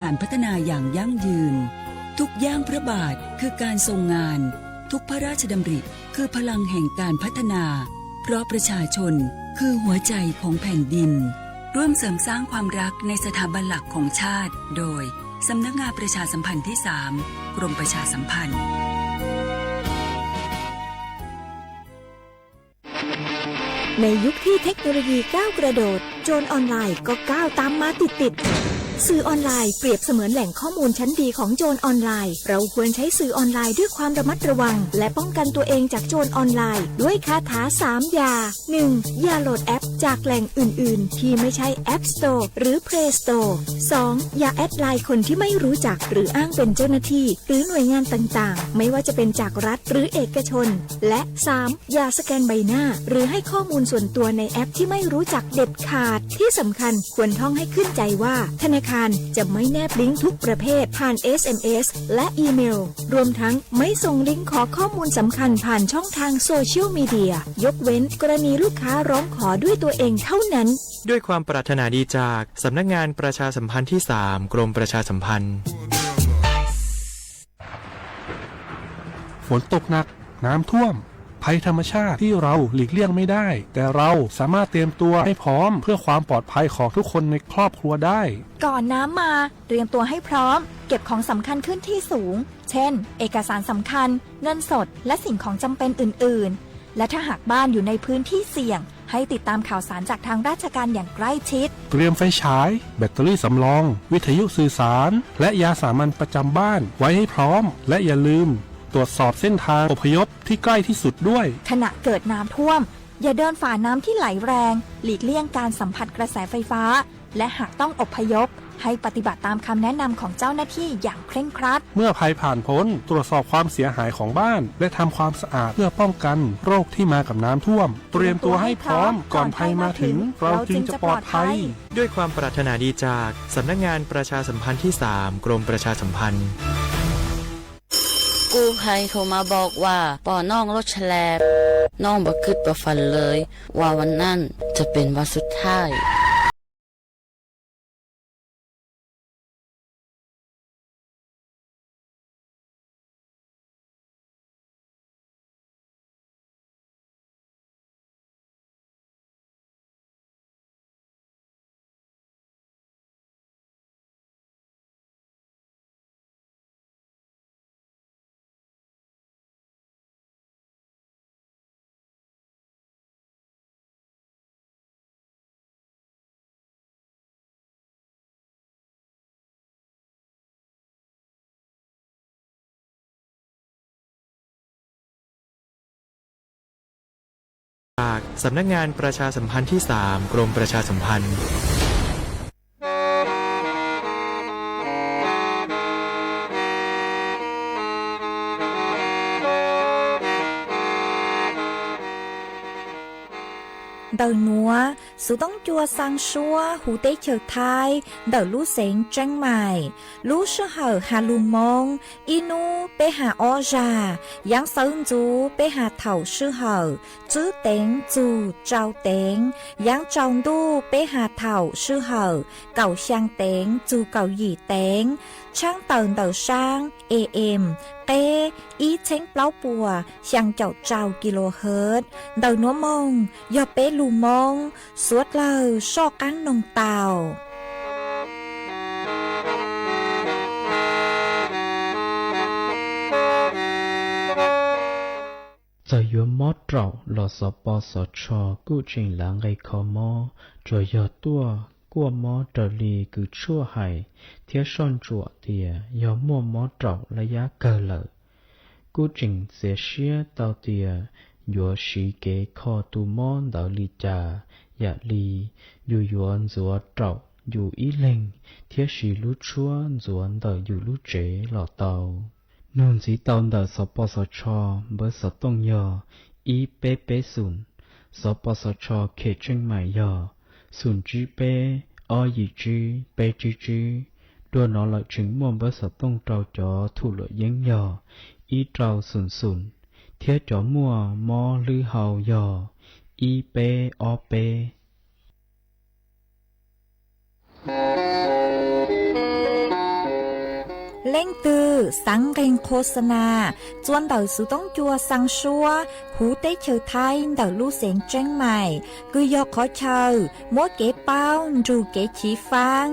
การพัฒนาอย่างยั่งยืน ทุกย่างพระบาทคือการทรงงาน ทุกพระราชดำริคือพลังแห่งการพัฒนา เพราะประชาชนคือหัวใจของแผ่นดิน ร่วมเสริมสร้างความรักในสถาบันหลักของชาติ โดย สำนักงานประชาสัมพันธ์ที่สาม กรมประชาสัมพันธ์ ในยุคที่เทคโนโลยีก้าวกระโดด โจรออนไลน์ก็ก้าวตามมาติดๆ สื่อออนไลน์เปรียบเสมือนแหล่งข้อมูลชั้นดีของโจรออนไลน์ เราควรใช้สื่อออนไลน์ด้วยความระมัดระวัง และป้องกันตัวเองจากโจรออนไลน์ ด้วยคาถาสามอย่า หนึ่ง อย่าโหลดแอปจากแหล่งอื่นๆ ที่ไม่ใช่ App Store หรือ Play Store สอง อย่าแอดไลน์คนที่ไม่รู้จัก หรืออ้างเป็นเจ้าหน้าที่ หรือหน่วยงานต่างๆ ไม่ว่าจะเป็นจากรัฐหรือเอกชน และ สาม อย่าสแกนใบหน้า หรือให้ข้อมูลส่วนตัวในแอปที่ไม่รู้จักเด็ดขาด ที่สำคัญควรท่องให้ขึ้นใจว่า ธนาคารจะไม่แนบลิงก์ทุกประเภทผ่าน เอส เอ็ม เอส และอีเมล รวมทั้งไม่ส่งลิงก์ขอข้อมูลสำคัญผ่านช่องทางโซเชียลมีเดีย ยกเว้นกรณีลูกค้าร้องขอด้วยตัวเองเท่านั้น ด้วยความปรารถนาดีจากสำนักงานประชาสัมพันธ์ที่สาม กรมประชาสัมพันธ์ ฝนตกหนัก น้ำท่วม ภัยธรรมชาติที่เราหลีกเลี่ยงไม่ได้ แต่เราสามารถเตรียมตัวให้พร้อมเพื่อความปลอดภัยของทุกคนในครอบครัวได้ ก่อนน้ำมา เตรียมตัวให้พร้อม เก็บของสำคัญขึ้นที่สูง เช่น เอกสารสำคัญ เงินสด และสิ่งของจำเป็นอื่นๆ และถ้าหากบ้านอยู่ในพื้นที่เสี่ยง ให้ติดตามข่าวสารจากทางราชการอย่างใกล้ชิด เตรียมไฟฉาย แบตเตอรี่สำรอง วิทยุสื่อสาร และยาสามัญประจำบ้านไว้ให้พร้อม และอย่าลืมตรวจสอบเส้นทางอพยพที่ใกล้ที่สุดด้วย ขณะเกิดน้ำท่วม อย่าเดินฝ่าน้ำที่ไหลแรง หลีกเลี่ยงการสัมผัสกระแสไฟฟ้า และหากต้องอพยพ ให้ปฏิบัติตามคำแนะนำของเจ้าหน้าที่อย่างเคร่งครัด เมื่อภัยผ่านพ้น ตรวจสอบความเสียหายของบ้าน และทำความสะอาดเพื่อป้องกันโรคที่มากับน้ำท่วม เตรียมตัวให้พร้อมก่อนภัยมาถึง เราจึงจะปลอดภัย ด้วยความปรารถนาดีจากสำนักงานประชาสัมพันธ์ที่สาม กรมประชาสัมพันธ์ กู้ภัยโทรมาบอกว่าป้อน้องรถฉลบ น้องบ่คิดบ่ฝันเลยว่าวันนั้นจะเป็นวันสุดท้าย จากสำนักงานประชาสัมพันธ์ที่สาม กรมประชาสัมพันธ์ Ntawm nuav, xov tooj cua xaa suab huv teb chaws Thaib ntawm lub xeev Tseeb Maim. Lub sij hawm has lug Moob, ib nub peb has ob zag, yaav xawv ntxuv peb has thaum sij hawm tswb teev txug tsau teev, yaav tsau ntuj peb has thaum sij hawm kaum xyaa teev txug kaum yim teev, tshaab tawm ntawm saab A M, qeb ib txheeb plaub puas xyaa caum tsau kilohertz. Ntawm nuav moog yog peb lug Moob, suav dlawg soj qaab noog tau. Txawm yuav mob raum los Xov Pov Xov Tsho kuj tseem lav nqe kho mob, tsuas yog tuaj kuaj mob raws li kws tshuaj hais thiab soj ntsuam tias yog muaj mob raum lab yab kawg lawm. Kuj tseem txiav siab tau tias yuav siv kev kho tus mob ntawd li cas, yam li yus yuav ntxuav raum yus ib leeg thiab siv lub tshuab ntxuav ntawm yus lub tsev los tau. Nug ntxiv tau ntawm Xov Pov Xov Tsho npawb xov tooj yog ib peb peb xoom, Xov Pov Xov Tsho Kheem Tsheej Maim yog xoom tsib peb ob yim tsib peb tsib tsib. Dua no lawm tseem muaj npawb xov tooj rau cov thum luam yeeb yog ib rau xoom xoom, thiab cov muaj mob hlwb hau yog ib peb ob peb. Leej twg xaav nqeeg qhua xa nas txua ntawm xuv toob cua xaa suab huv teb chaws Thaib ntawm lub xeev Tseeb Mais, kws yog qhov chaw muab kev paub nrug kev chiv faab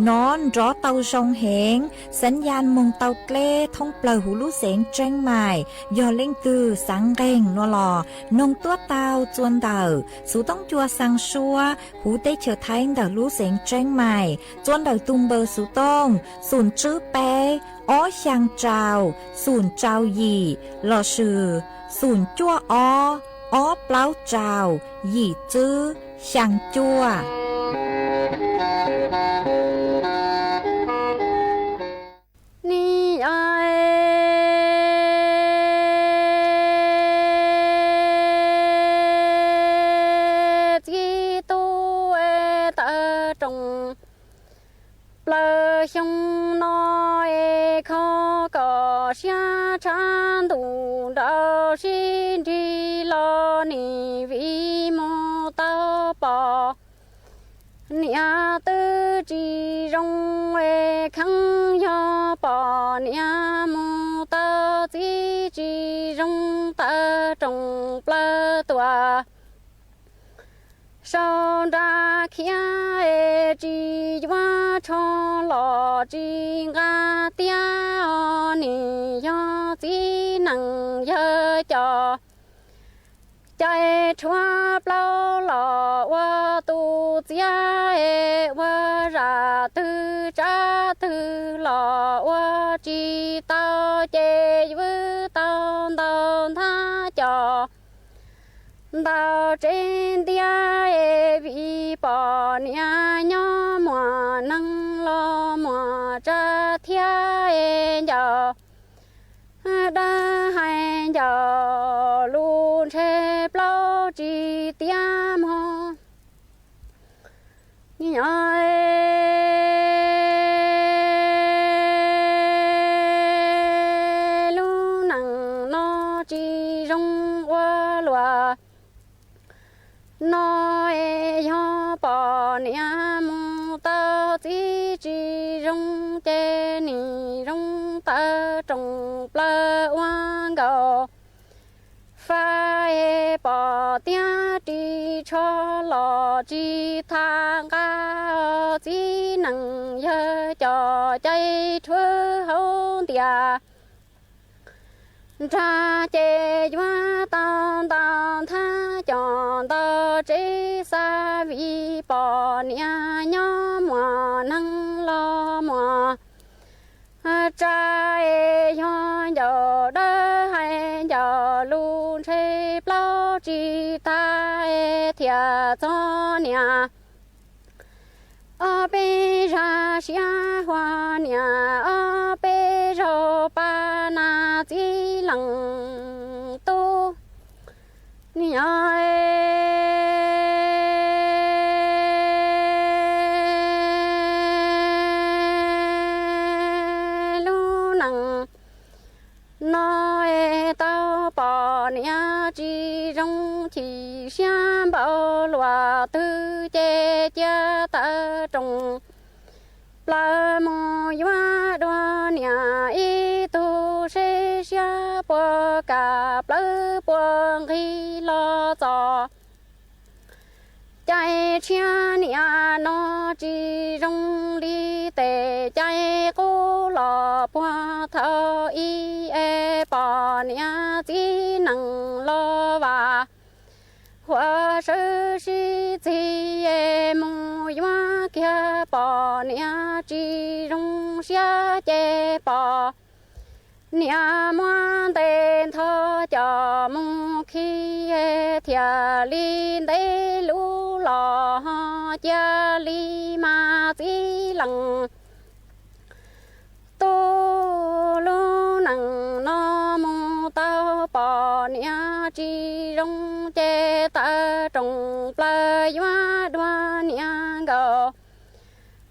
nov nrov tau zoo heev, xaav yaj moog tau dleb thoob plawg huv lub xeev Tseeb Mais. Yog leej twg xaav nqeeg no los noog tuab tau txua ntawm xuv toob cua xaa suab huv teb chaws Thaib ntawm lub xeev Tseeb Mais txua ntawm tug npawb xuv tooj xum tswb peb ob xyaa rau xum rau yim lossis xum cuaj ob ob plaub rau yim tswb xyaa cuaj. Nim txib tub tawg rooj plaws xyoo no es kho kom siab tshaj ntuj nraug sib nrig los nim vim mus tau pom niam twb tsis zoo es kheev yog pom niam mus tau txiv tsis zoo tawg rooj plaws tuaj sau nra khiav es tsis yuav tsho los tsis nqa tiab os nim yog txiv neej yawg cov cai rhuav plaub los ua tus txiav es ua zam twg tsav twg los ua tsis tau ces vwm tau ntau nthab cos ntau tsev ntiab es vim pom niam nyob muaj neeg los muaj tsav thiab es ncaus dawb hais ncaus lus ntshe plaub tsis tiav mog. Lub neej no tsis zoo ua luaj no es yog pom niam mus tau txiv tsis zoo ces nim zoo tawg rooj plaws ua nkaus fab es pom tiab ris tsho los tsis tham nqa txiv neej yawg cov cai rhuav hauv ntiaj nrag ces yuav tau ntau nthab cos ntau tsev xav vim pom niam nyob muaj neeg los muaj tsav es yog ncaus dawb hais ncaus lus ntshe plaub tsis tag es thiaj txog niam ob peb zag siab huam niam ob peb zaug pab nas txiv leej tub. Niam lub neej no es tau pom niam tsis zoo chim siab npaum luaj twg ces cia tawg rooj plaws mus yuav dua niam ib tug seb siab puas kam plawv puas nqig los txog. Cai tshiab niam no tsis zoo li tej cai qub los puag thaum ub es pom niam txiv neej los vam huam sawv sib txig es mus yuav kiag pom niam tsis zoo siab ces pom niam muab ntes nthos coj mus khi thiaj li ntev lub los cia li mas txiv leej tub. Lub neej no mus tau pom niam tsis zoo ces tawg rooj plaws yuav dua niam nkaus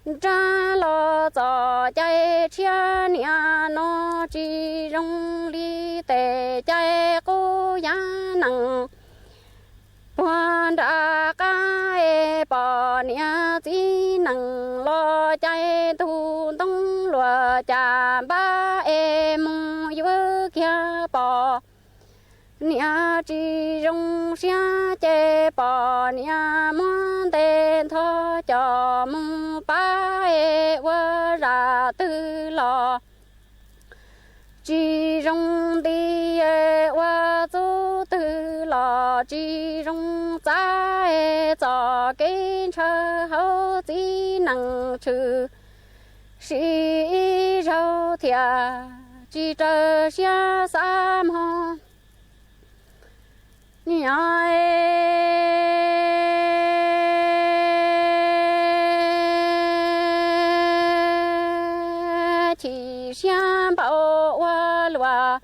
nrab los txog. Cai tshiab niam no tsis zoo li tej cai qub yav neej puag nram qab es pom niam txiv neej los cai ntug ntoo luaj cas npab es mus yuav kiag pom niam tsis zoo siab ces pom niam muab ntes ntho coj mus pab es ua zaj twg los tsis zoo nti, ua txuj twg los tsis zoo txav, txoj kev ntshaw hauv txiv neej tshwm sim ib zaug thiaj tsis raws siab xav mog. Niam chim siab npaum ua luaj,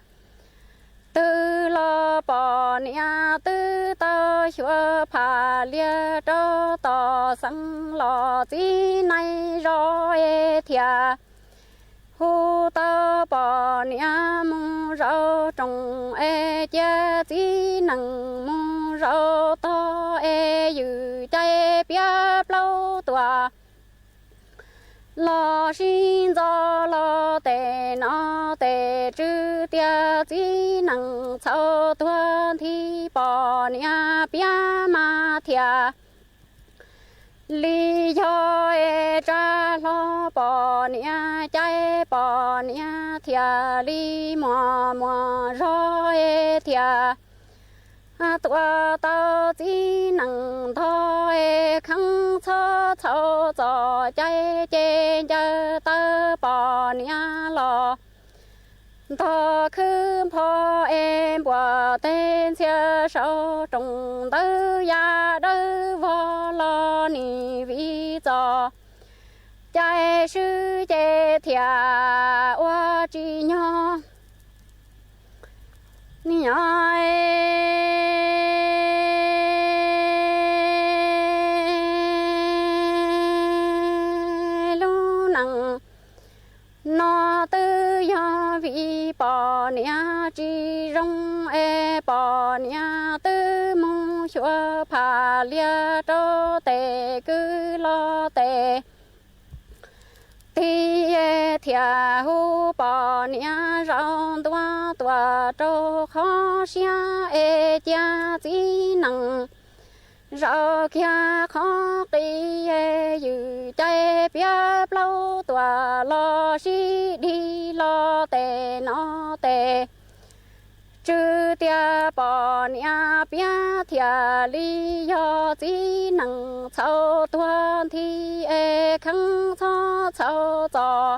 twb los pom niam twb tau xyuas pha lias rau tom xeev los txiv neej zov es thiaj hu tau pom niam mus zaum rooj es cia txiv neej mus zaum tog es ywj caij piav plaub tuaj los sib ntxov los tes no tes tswv tias txiv neej txhaum tuag nthi pom niam piav mas thiaj li yog es tsa hlo pom niam caij pom niam thiaj li muaj muaj zog es thiaj tua tau txiv neej ntog es kheev txhob txhaum txoj cai ces ncaws taw pom niam los ntog khwb npho es npuaj teg ntxhias saum rooj ntawd ya dawb vog los nim vim txoj cai swb ces thiaj ua tsis nyog. Niam lub neej no twb yog vim pom niam tsis zoo es pom niam twb mus xyuas pha lias rau tes kwv los tes tid thiaj hu pom niam zaum ntua tuaj rau qhov siab es cia txiv neej zaum kiag qhov qis es ywj cai piav plaub tuaj los sib dig los tes no tes tswv tias pom niam piav thiaj li yog txiv neej txhaum tuag nthi es kheev txhob txhaum txoj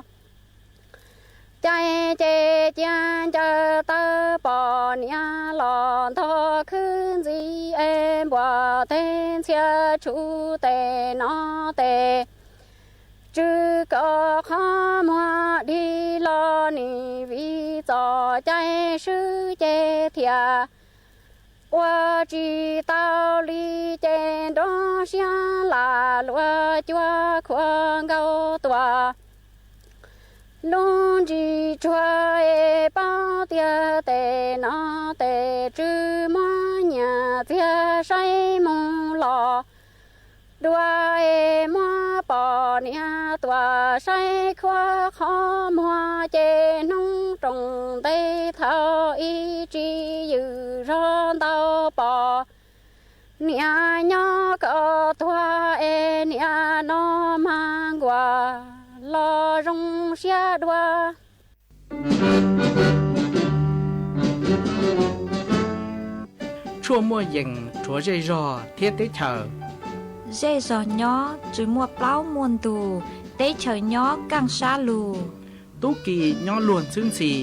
cai ces cia ncaws taw pom niam los ntog khwb ntxiv es npuaj teg ntxhias tshuv tes no tes tswv kom qhov muag dig los nim vim txoj cai swb ces thiaj ua tsis tau li ces nrov siab lam luag cuag khuam nkaus tuaj lub ntsis tsuag es paub tias tes no tes tswv muab nyias txiag saib mus los dua es muab pom niam tuaj saib khuam qhov muag ces hnub rooj ntev thaum ib tsis yws zog ntau pom niam nyob kom tuag es niam no mas nkuaj los zoo siab dua. Tshuaj muaj yees rhuav zej zog thiab teb chaws. Zej zog nyob tsis muaj plaub muaj ntug, teb chaws nyob kaj sab lug. Tub ki nyob luag ntxhwb ntxhi,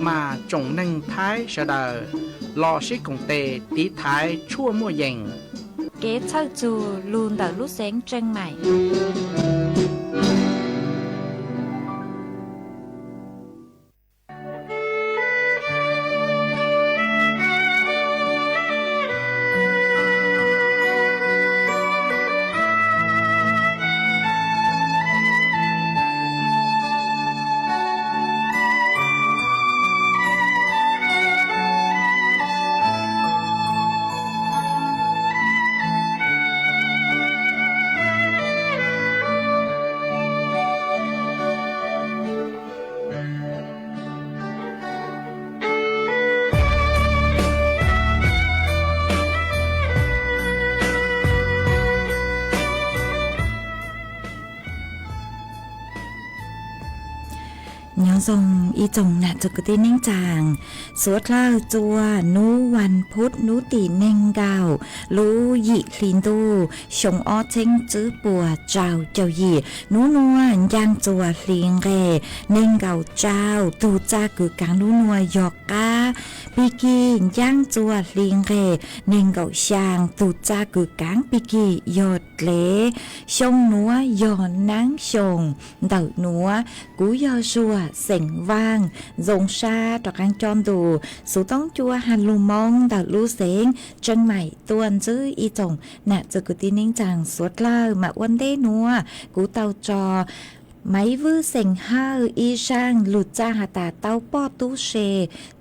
mas tsoom neeg Thaib sawv daws los sib koom tes tiv thaiv tshuaj muaj yees. Kev txhawj txug lug ntawm lub xeev Tseej Maim. Nyob zoo ib tsoom nam txiv kwv tij neej tsaa, suav dlawg txua nub vas phuv nub tim neeg nkaum lub yim hli ntuj xyoo ob txheeb tswb puas rau caum yim. Nub nuav ncaaj txua hli nqeg neeg nkaum rau. Tug txaj kws kaav nub nuav yog qaab pig kig ncaaj txua hli nqeg neeg nkaum xyaa. Tug txaj kws kaav pig kig yog dlev. Xyoo nuav yog naab xyoo ntawm nuav. Kuv yog Zuag xeem Vaaj, zoo sab rov qaab coj ntu xuv toob cua has lug Moob ntawm lub xeev Tseeb Maim tuaj ntsib ib tsoom nam txiv kwv tij neej tsaa suav dlawg. Mas ua ntej nuav kuv tau tso Maiv Vwj xeem Hawj ib zaaj lug txaj has tas tau poj tub se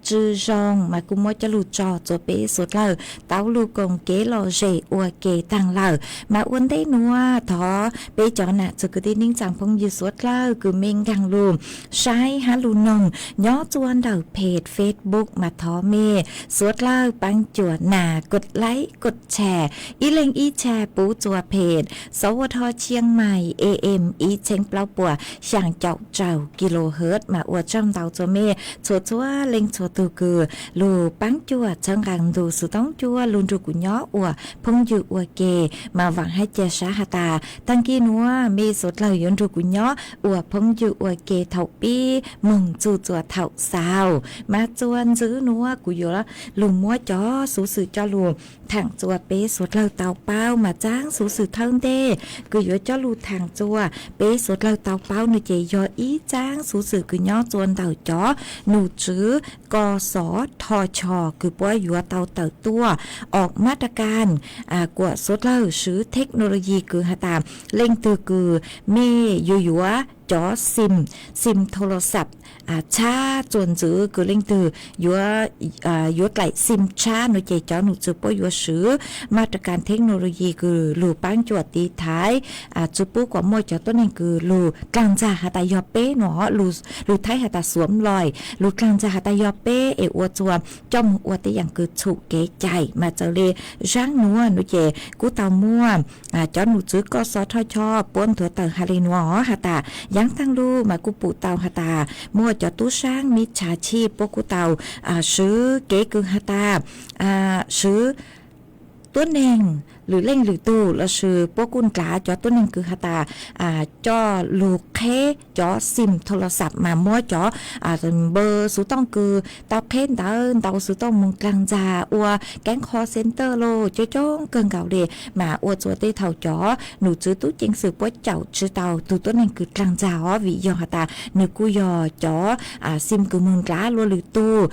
tsw zoo, mas kuv muab coj lug tso rua peb suav dlawg tau lug koom kev lom zem ua ke taag lawm. Mas ua ntej nuav thov peb cov nam txiv kwv tij neej tsaa phooj ywg suav dlawg kws mej nkaag lug saib hab lug noog nyob txua ntawm peg Facebook mas thov mej suav dlawg paab cuam nas kod like kod share, ib leeg ib share puv txua peg Sawv Ua Dho Chiang Mai A M ib txheeb plaub puas xyaa caum rau kilohertz. Mas ua tsaug ntau txua mej txhua txhua leej txhua tug kws lug paab cuam txhawb nqaa ntu xuv toob cua lug nrug kuv nyob ua phooj ywg ua ke. Mas vaam hab ca sab has tas taag kis nuav mej suav dlawg yuav nrug kuv nyob ua phooj ywg ua ke thaum pib moog txug txua thaum xaus. Mas txua ntswb nuav kuv yuav lug muab cov xuv xwm coj lug thaam txua peb suav dlawg tau paub. Mas txaab xuv xwm thawj ntej kws yuav coj lug thaam txua peb suav dlawg tau paub nuav ces yog ib txaab xuv xwm kws nyob txua ntawm cov num tswv Ko Xov Tho Cho kws puab yuav tau tawm tuaj ov mab ra kas kuas suav dlawg swv technology kws has tas leej twg kws mej yuav yuav cov sim, sim thoo las xaj tshab txuas ntxiv kws leej twg yuav, yuav dlaim sim tshab nuav ces cov num tswv puab yuav swv mab ra kas technology kws lug paab cuam tiv thaiv, tsw pub kuas muaj cov tuab neeg kws lug dlaag ntxag has tas yog peb nuav, lug thaib has tas xuam lois, lug dlaag ntxag has tas yog peb es ua txua coj moog ua tej yaam kws txhum kev cai. Mas txawm le zaab nuav nuav ces kuj tau muaj cov num tswv Ko Xov Tho Cho puab nthuav tawm has le nuav has tas yaav taag lug mas kuj pum tau has tas muaj cov tub saab mib tshaj tshij puab kuj tau swv kev kws has tas swv tuab neeg lwm leej lwm tug lossis puab kuj ndlav cov tuab neeg kws has tas coj lug qheb cov sim thoo las xaj mas muab cov npawb xuv tooj kws tau qheb ntawd ntau xuv tooj moog dlaag ntxag ua keeb call center los coob coob kawg nkaus le. Mas ua txua tej thaum cov num tswv tub ceev xwm puab caum tsi tau tug tuab neeg kws dlaag ntxag os vim yog has tas nwg kuj yog cov sim kws moog ndlav luag lwm tug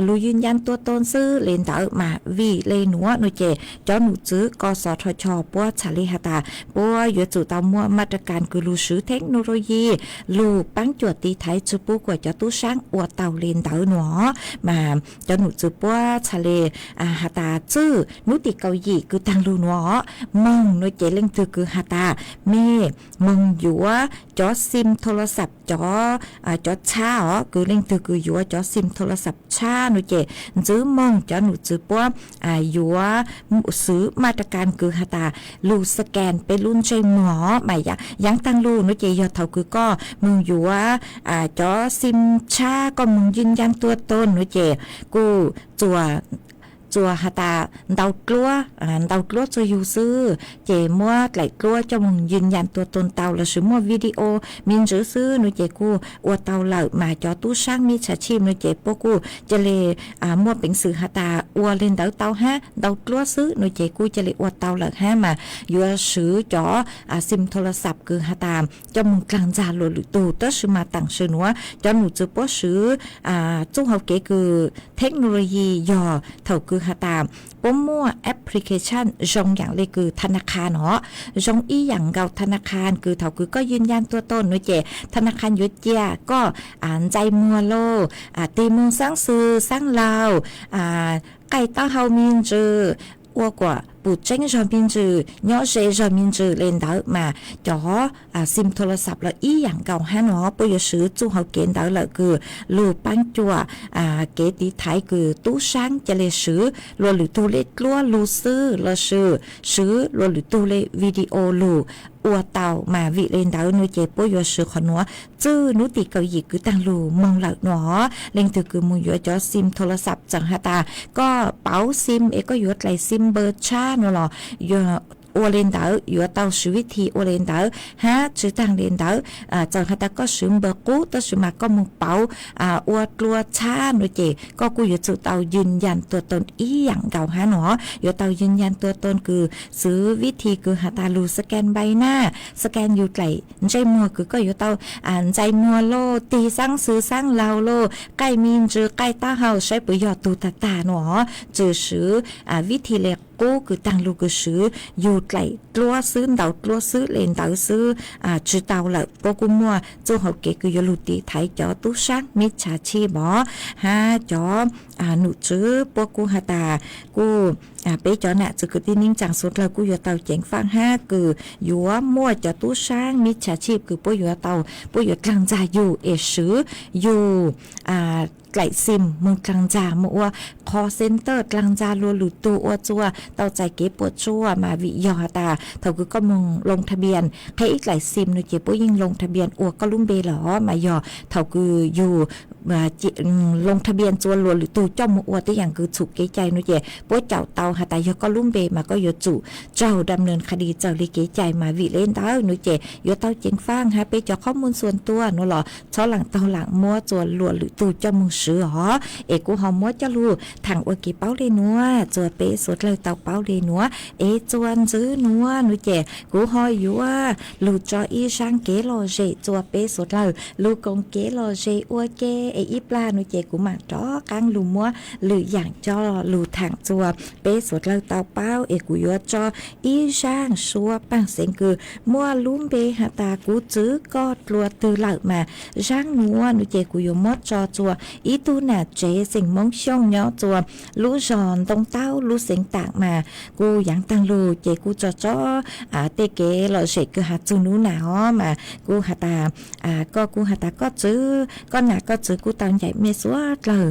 lug ywj ncaab tuab tooj xwb le ntawd. Mas vim le nuav nuav ces cov num tswv Ko Xov Tho Cho puab txhaj le has tas puab yuav tsum tau muaj mab ra kas kws lug swv technology lug paab cuam tiv thaiv tsw pub kuas cov tub saab ua tau le ntawd nuav. Mas cov num tswv puab txhaj le has tas txwj nub tim kaum yim kws taag lug nuav moog nuav ces leej twg kws has tas mej moog yuav cov sim thoo las xaj cov, cov tshab os kws leej twg kws yuav cov sim thoo las xaj tshab nuav ces ntswv moog cov num tswv puab yuav swv mab ra kas kws has tas lug scan peb lub ntsej muag. Mas yaav taag lug nuav ces yog thaum kws koj moog yuav cov sim tshab koj moog ywj ncaab tuab tooj nuav ces kuj txuas has tas ntau dluab, ntau dluab txuj yug xwb ces muab dlaim dluab coj moog ywj ncaab tuab tooj tau lossis muaj video me ntsis xwb nuav ces kuj ua tau lawm. Mas cov tub saab mib tshaj tshij nuav ces puab kuj ca le muaj peev xwm has tas ua le ntawd tau hab, ntau dluab xwb nuav ces kuj ca le ua tau lawm hab. Mas yuav swv cov sim thoo las xaj kws has tas coj moog dlaag ntxag luag lwm tug. Tab sis mas taam sim nuav cov num tswv puab swv txuj hau kev kws technology yog thaum kws has tas puab muaj application zoo yaam le kws tha na kha nuav, zoo ib yaam nkaus tha na kha kws thaum kws koj ywj ncaab tuab tooj nuav ces tha na kha yuav cia koj ntsais muag lauj, tig moog xaab xwm xaab laug, qaij taub hau me ntsis, ua kuas pum tseeb zog me ntsis, nyob ze zog me ntsis li ntawd mas cov xim thoo las xab los ib yam nkaus hab no. Puab yuav swv txuj hauv kev ntawd lawm kws lug paab cuam kev tiv thaiv kws tub saab ca le swv luas lwm tug le dluab lug xwb lossis swv luas lwm tug le video lug ua tau mas vim le ntawd no ces puab yuav swv qhov nuav txwj nub tim kaum yim kws taag lug moog lawm no. Leej twg kws moog yuav cov xim thoo las xab txawm has tas koj pauv xim es koj yuav dlaim xim npawg tshab no los ua le ntawd, yuav tau swv vib thi ua le ntawd hab tsi taag le ntawd. Txawm has tas koj swv npawg qub tab sis mas koj moog pauv ua dlua tshab no ces koj kuj yuav tsum tau yws yas tua toon ib yam nkaus hab no. Yuav tau yws yas tua toon kws xwv vib thi kws has tas lug scan npai na, scan yug dlaim ntsej muag kws koj yuav tau ntxais muag lauj, tig xaab xwb xaab laug lauj, qaij me ntsis qaij taub hau saib puas yog tug tag tag no. Tsi swv vib thi le qub kws taag lug kws swv yug dlaim dluab xwb ntaus dluab xwb le ntawd xwb tsi tau lawm. Puab kuj muaj txuj hauv kev kws yuav lug tiv thaiv cov tub saab mib tshaj tshib mog hab cov num tswv puab kuj has tas kuj peb cov nam txiv kwv tij neej tsaa suav dlawg kuj yuav tau ceev faaj hab kws yuav muaj cov tub saab mib tshaj tshib kws puab yuav tau, puab yuav dlaag ntxag yug es swv yug dlaim xim moog dlaag ntxag moog ua call center dlaag ntxag luas lwm tug ua txuas tau txais kev puam tsuaj mas vim yog has tas thaum kws koj moog loo tha npias qheb ib dlaim xim no ces puab yeej loo tha npias ua koj lub npe los mas yog thaum kws yug loo tha npias txuas luas lwm tug coj moog ua tib yaam kws txhum kev cai no ces puab caum tau has tas yog koj lub npe mas koj yuav tsum raug dam nws qha dis txawm li kev cai mas vim le ntawd no ces yuav tau ceev faaj hab peb cov qhob muaj xuas ntua no los txhob laam taug laam muab txuas luas lwm tug coj moog swv os. Es kuv ho muab coj lug thaam ua kev paub le nuav txuas peb suav dlawg tau paub le nuav. Es txuas ntxiv nuav no ces kuv ho yuav lug tso ib zaaj kev lom zem txuas peb suav dlawg lug koom kev lom zem ua ke. Es ib plag no ces kuv maam rov qaab lug muab lwm yaam coj lug thaam txuas peb suav dlawg tau paub. Es kuv yuav tso ib zaaj suab paaj xeev kws muaj lub npe has tas kuv txwv koj dlua twg lawm mas zaaj nuav no ces kuv yuav muab tso txuas ib tug nam tsev xeem Moob Xyooj nyob txuas lub zog Ntoo Taub lub xeev Taam mas kuj yaav taag lug ces kuj tso tso tej kev lom zem kws has txug nub nam os mas kuj has tas koj kuj has tas koj txwv, koj nam koj txwv kuj tau ncaim mej suav dlawg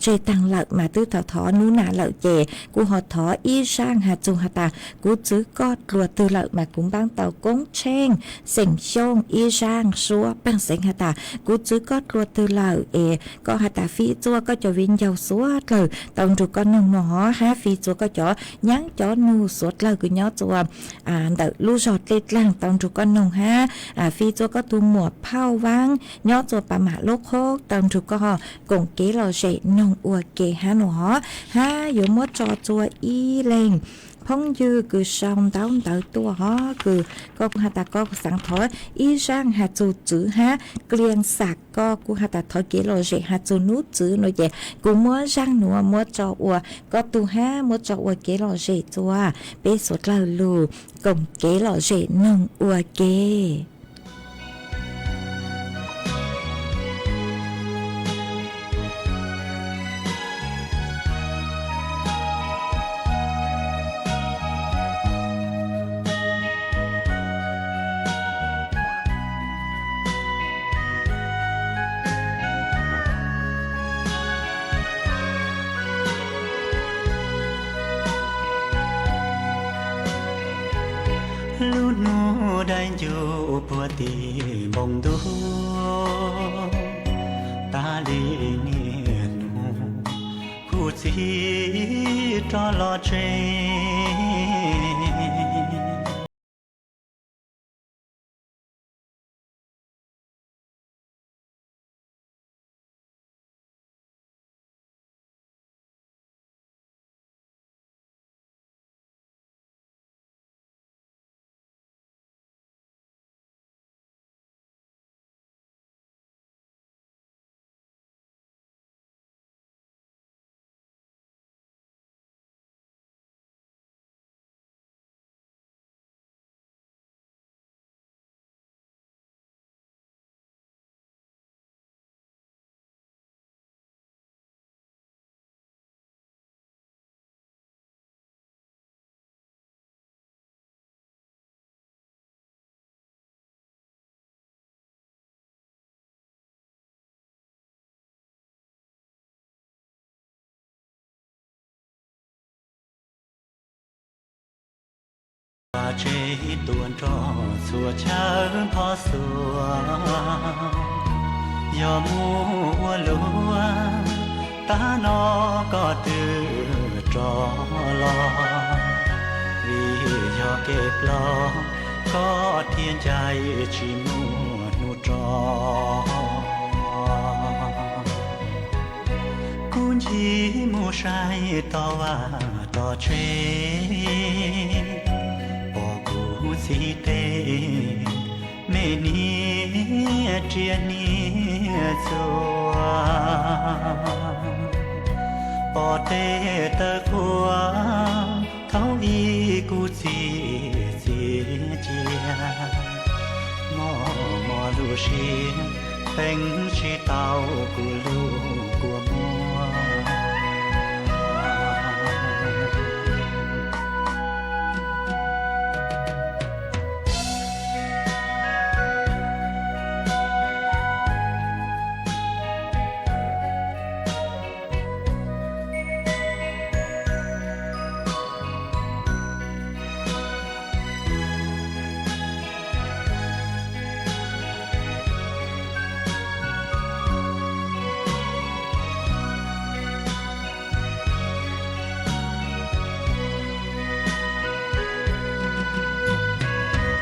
tseg taag lawm mas twb tau thov nub nam lawm ces kuj ho thov ib zaaj has txug has tas kuv txwv koj dlua twg lawm mas kuv npaab tau Koob Tsheej xeem Xyooj ib zaaj suab paaj xeev has tas kuv txwv koj dlua twg lawm es koj has tas fij txuas koj cov viv ncaus suav dlawg tau nrug koj noog no hab fij txuas koj cov nyaab cov nug suav dlawg kws nyob txuas ntawm lub zog Dlej Dlaag tau nrug koj noog hab fij txuas koj tug muam Phauj Vaab nyob txuas Pas Maam Lub Qhoob tau nrug koj koom kev lom zem noog ua ke hab no hab yuav muab tso txuas ib leeg phooj ywg kws sau ntaub ntawv tuaj hov kws koj kuj has tas koj xaav thov ib zaaj has txug txwv hab Klia Xam, koj kuj has tas thov kev lom zem has txug nub txwv no ces kuv muab zaaj nuav muab tso ua koj tug hab muab tso ua kev lom zem txuas peb suav dlawg lug koom kev lom zem noog ua ke. Lub nub daim ncuj puag tim npoo ntuj, tas li niaj nub, kuv txiv rov los tsev. Tseg tuaj nrog txhua chaw thov xuav, yog mus ua luaj, tab no koj twb rov los. Vim yog kev ploj, koj thiaj ncaim tsis muaj hnub rov. Kuv ncig mus saib toj vaj toj tsev, pom kuv txiv teb, me niam riam niam txuas, pom tej tawv qhuav thaum ub kuv txiv txiav cia. Mob mob lub siab, teev tsis tau kuv lub kua muag.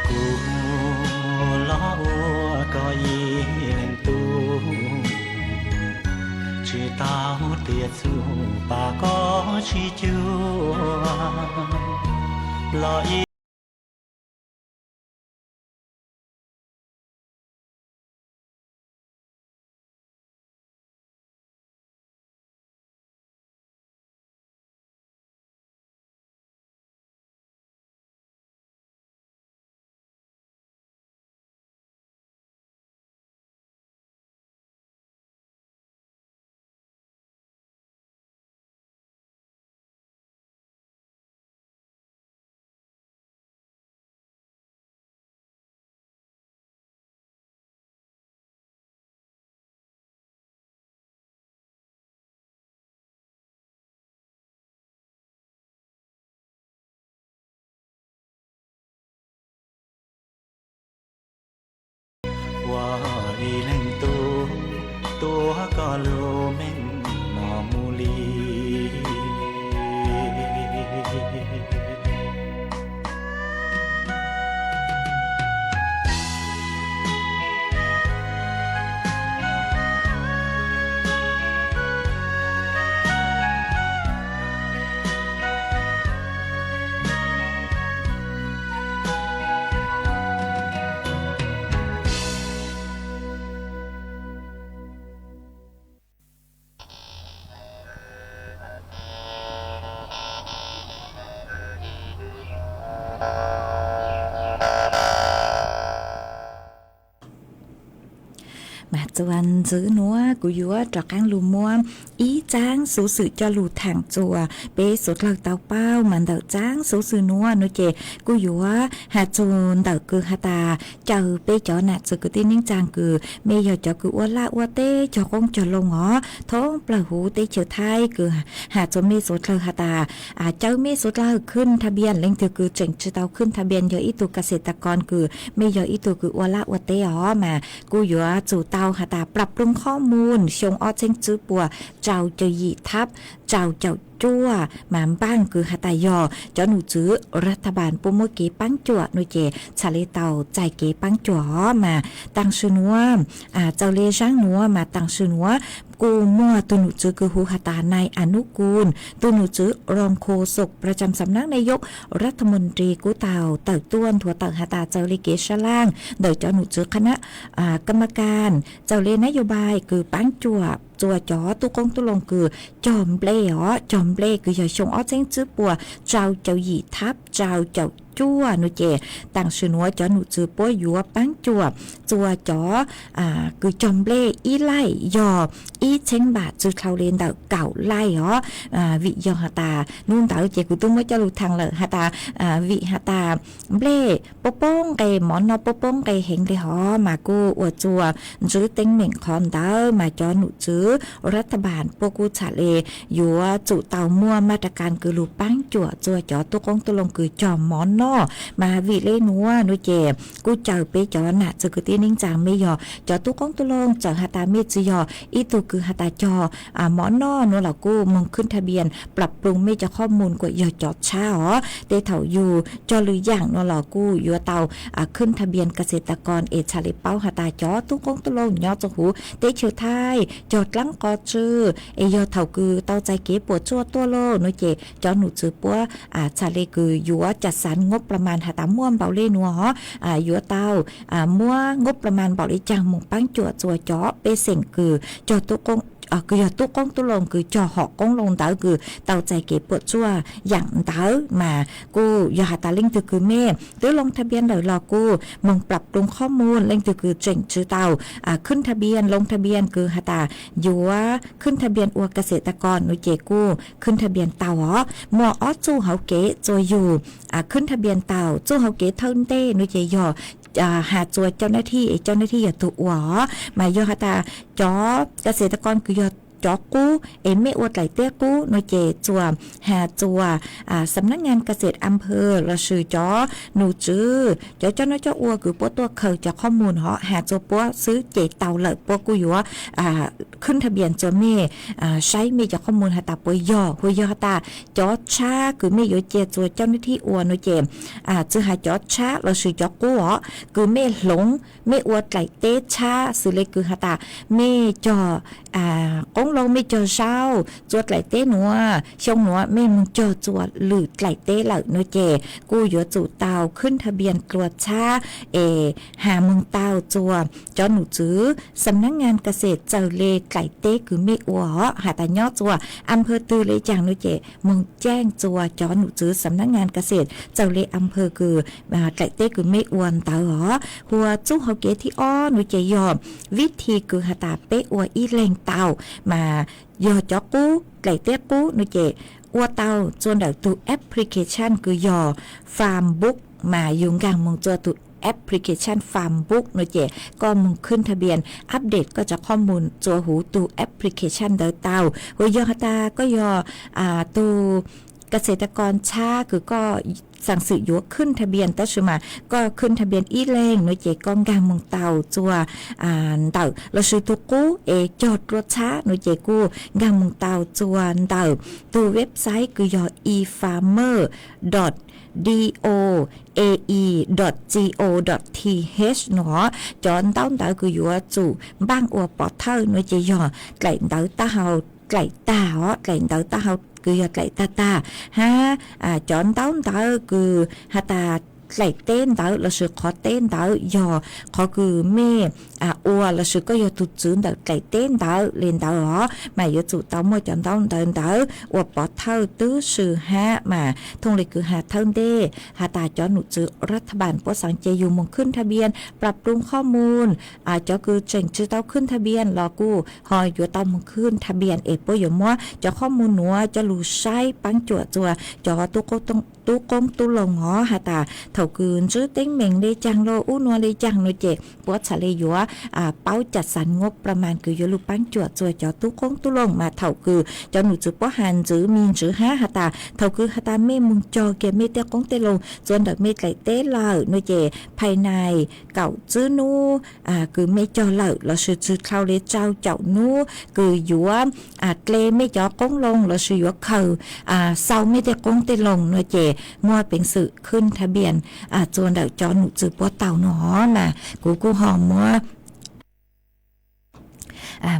Kuv los ua koj ib leeg tub, tsis tau tiav txuj pab koj sib cuag los ib Ua ib leeg tub, tuav koj lub meej mom mus li. Mas txuas ntxiv nuav kuv yuav rov qaab lug muab ib txaab xuv xwm coj lug thaam txuas peb suav dlawg tau paub. Mas ntawm txaab xuv xwm nuav nuav ces kuj yuav has txug ntawm kws has tas caw peb cov nam txiv kwv tij neej tsaa kws mej yog cov kws ua laj ua teb cog qoob cog loo os thoob plawg huv teb chaws Thaib kws has txug mej suav dlawg has tas caw mej suav dlawg khwj tha npias. Leej twg kws tseem tsi tau khwj tha npias yog ib tug kas xes tas kos kws mej yog ib tug kws ua laj ua teb os mas kuj yuav txug tau has tas plab plub qhob mus xyoo ob txheeb tswb puas rau caum yim thab rau caum cuaj mas npaaj kws has tas yog cov num tswv ras tha npas puab muab kev paab cuam nuav ces txhad le tau txais kev paab cuam os. Mas taam sim nuav txawm le zaab nuav mas taam sim nuav kuj muaj tug num tswv kws hu has tas nai Anub Kus, tug num tswv rooj khu xom pra tsam xam nab nai yov ras tha mus ris kuj tau tawm tuaj nthuav tawm has tas txawm le kev sab laj ntawm cov num tswv qhab nab kam ma kas txawm le nab yov npai kws paab cuam txuas cov tub qoob tub loo kws cog nplej os, cog nplej kws yog xyoo ob txheeb tswb puas rau caum yim thab rau caum cuaj nuav ces taam sim nuav cov num tswv puab yuav paab cuam txuas cov kws cog nplej ib laij yog ib txheeb npam txwv dlhau le ntawm kaum laij os. Vim yog has tas nub ntawd ces kuv tub muab coj lug thaam lawm has tas vim has tas nplej puab poob nqe, mov noj puab poob nqe heev le hov mas kuj ua txuas ntsib teeb meem qhov ntawd mas cov num tswv รัฐบาล puab kuj txham le yuav tsum tau muaj maj ras kas kws lug paab cuam txug cov tub qoob tub loo kws cog mov noj. Mas vim le nuav nuav ces kuj caw peb cov nam txwv kwv tij neej tsaa, mej yog cov tub qoob tub loo txawm has tas mej tsi yog ib tug kws has tas cog mov noj nuav los kuj moog khwb thaj npias plab plug mej cov qhob mus kuas yog cov tshab os. Tej thaum yug cog lwm yaam nuav los kuj yuav tau khwb thaj npias kas xes tas kos es txham le paub has tas cov tub qoob tub loo nyob txug huv teb chaws Thaib cog dlaab qos tsw es yog thaum kws tau txais kev puam tsuaj tuaj lawm nuav ces cov num txwv puab txham le kws yuav cam xav ngoob pla mas has tas muaj npaum le nuav os, yuav tau muab ngoob pla mas npaum le caag moog paab cuam txug cov pej xeem kws cog kws yog tub qoob tub loo kws cog hom qoob loo ntawd kws tau txais kev puam tsuaj yaam ntawd. Mas kuj yog has tas leej twg kws mej twb loo thaj npias lawm los kuj moog plab plug qhob mus, leej twg kws tseem tsi tau khwb thaj npias loo thaj npias kws has tas yuav khwb thaj npias ua kas xes tas kos nuav ces kuj khwb thaj npias tau os. Muaj ob txuj hauv kev txuas yug khwb thaj npias tau. Txuj hauv kev thawj ntej nuav ces yog has txuas cau na thij es cau na thij yog tug ua os. Mas yog has tas cov kas xes tas kos kws yog cov qub es mej ua dlaim teb qub nuav ces txuas has txuas xam nab ngas kas xes am phaw lossis cov num txwv cov coj noj coj ua kws puab tuaj khaws cov qhob mus hov has txuas puab xwb ces tau lawm, puab kuj yuav khwb thaj npias txuas mej saib mej cov qhob mus has tas puas yog. Hu yog has tas cov tshab kws mej yuav cia txuas cau na thij ua nuav ces txwm has cov tshab lossis cov qub os kws mej hloov mej ua dlaim teb tshab xws le kws has tas mej cog qoob loo mej cog zaub txua dlaim teb nuav, xyoo nuav mej moog cog txua lwm dlaim teb lawm nuav ces kuj yuav tsum tau khwb thaj npias dlua tshab es has moog tau txuas cov num txwv xam nab ngas kas xes txawm le dlaim teb kws mej ua os, has tas nyob txuas am phaw twg le caag nuav ces moog caaj txuas cov num txwv xam nab ngas kas xes txawm le am phaw kws dlaim teb kws mej ua ntawd os. Hu ua txuj hauv kev thib ob nuav ces yog vib thi kws has tas peb ua ib leeg tau, mas yog cov qub dlaim teb qub nuav ces ua tau txua ntawm tug application kws yog Farmbook, mas yug nkaag moog txua tug application Farmbook nuav ces koj moog khwb thaj npias update koj cov qhob mus txua huv tug application ntawd tau. Hu yog has tas koj yog tug kas xes tas kos tshab kws koj xaam xwm yuav khwb thaj npias tab sis mas koj khwb thaj npias ib leeg nuav ces koj nkaag moog tau txua ntawm lossis tug qub es cog dlua tshab nuav ces kuj nkaag moog tau txua ntawm tug website kws yog efarmer dot doae dot co dot th nuav. Cov ntaub ntawv kws yuav tsum npaaj ua pov thawj nuav ces yog dlaim ntawv taub hau dlaim tag os, dlaim ntawv taub hau kws yog dlaim tag tag hab cov ntaub ntawv kws has tas dlaim teb ntawd lossis qhov teb ntawd yog qhov kws mej ua lossis koj yog tug tswv ntawm dlaim teb ntawd le ntawd os, mas yuav tsum tau muaj cov ntaub ntawv ntawd ua pov thawj tub si hab mas thooj le kws has thawj ntej has tas cov num tswv รัฐบาล puab xaav cia yug moog khwb thaj npias plab plug qhob mus. Cov kws tseem tsi tau khwb thaj npias los kuj ho yuav tau moog khwb thaj npias es puab yuav muab cov qhob mus nuav coj lug saib paab cuam txua cov tub qoob tub loo os, has tas thaum kws ntsib teeb meem le caag lug ub nuav le caag nuav ces puab txhad le yuav paub cam xav ngoob pla mas kws yuav lug paab cuam txua cov tub qoob tub loo. Mas thaum kws cov num tswv puab has ntxiv me ntsis hab has tas thaum kws has tas mej moog cog kiag mej tej qoob tej loo txua ntawm mej dlaim teb lawm nuav ces phais nais kaum tsib nub kws mej cog lawm lossis tsi dlhau le tsau caum nub kws yuav dle mej cov qoob loo lossis yuav khaws xau mej tej qoob tej loo nuav ces muaj peev xwm khwb thaj npias txua ntawm cov num tswv puab tau nuav. Mas kuv kuj ho muab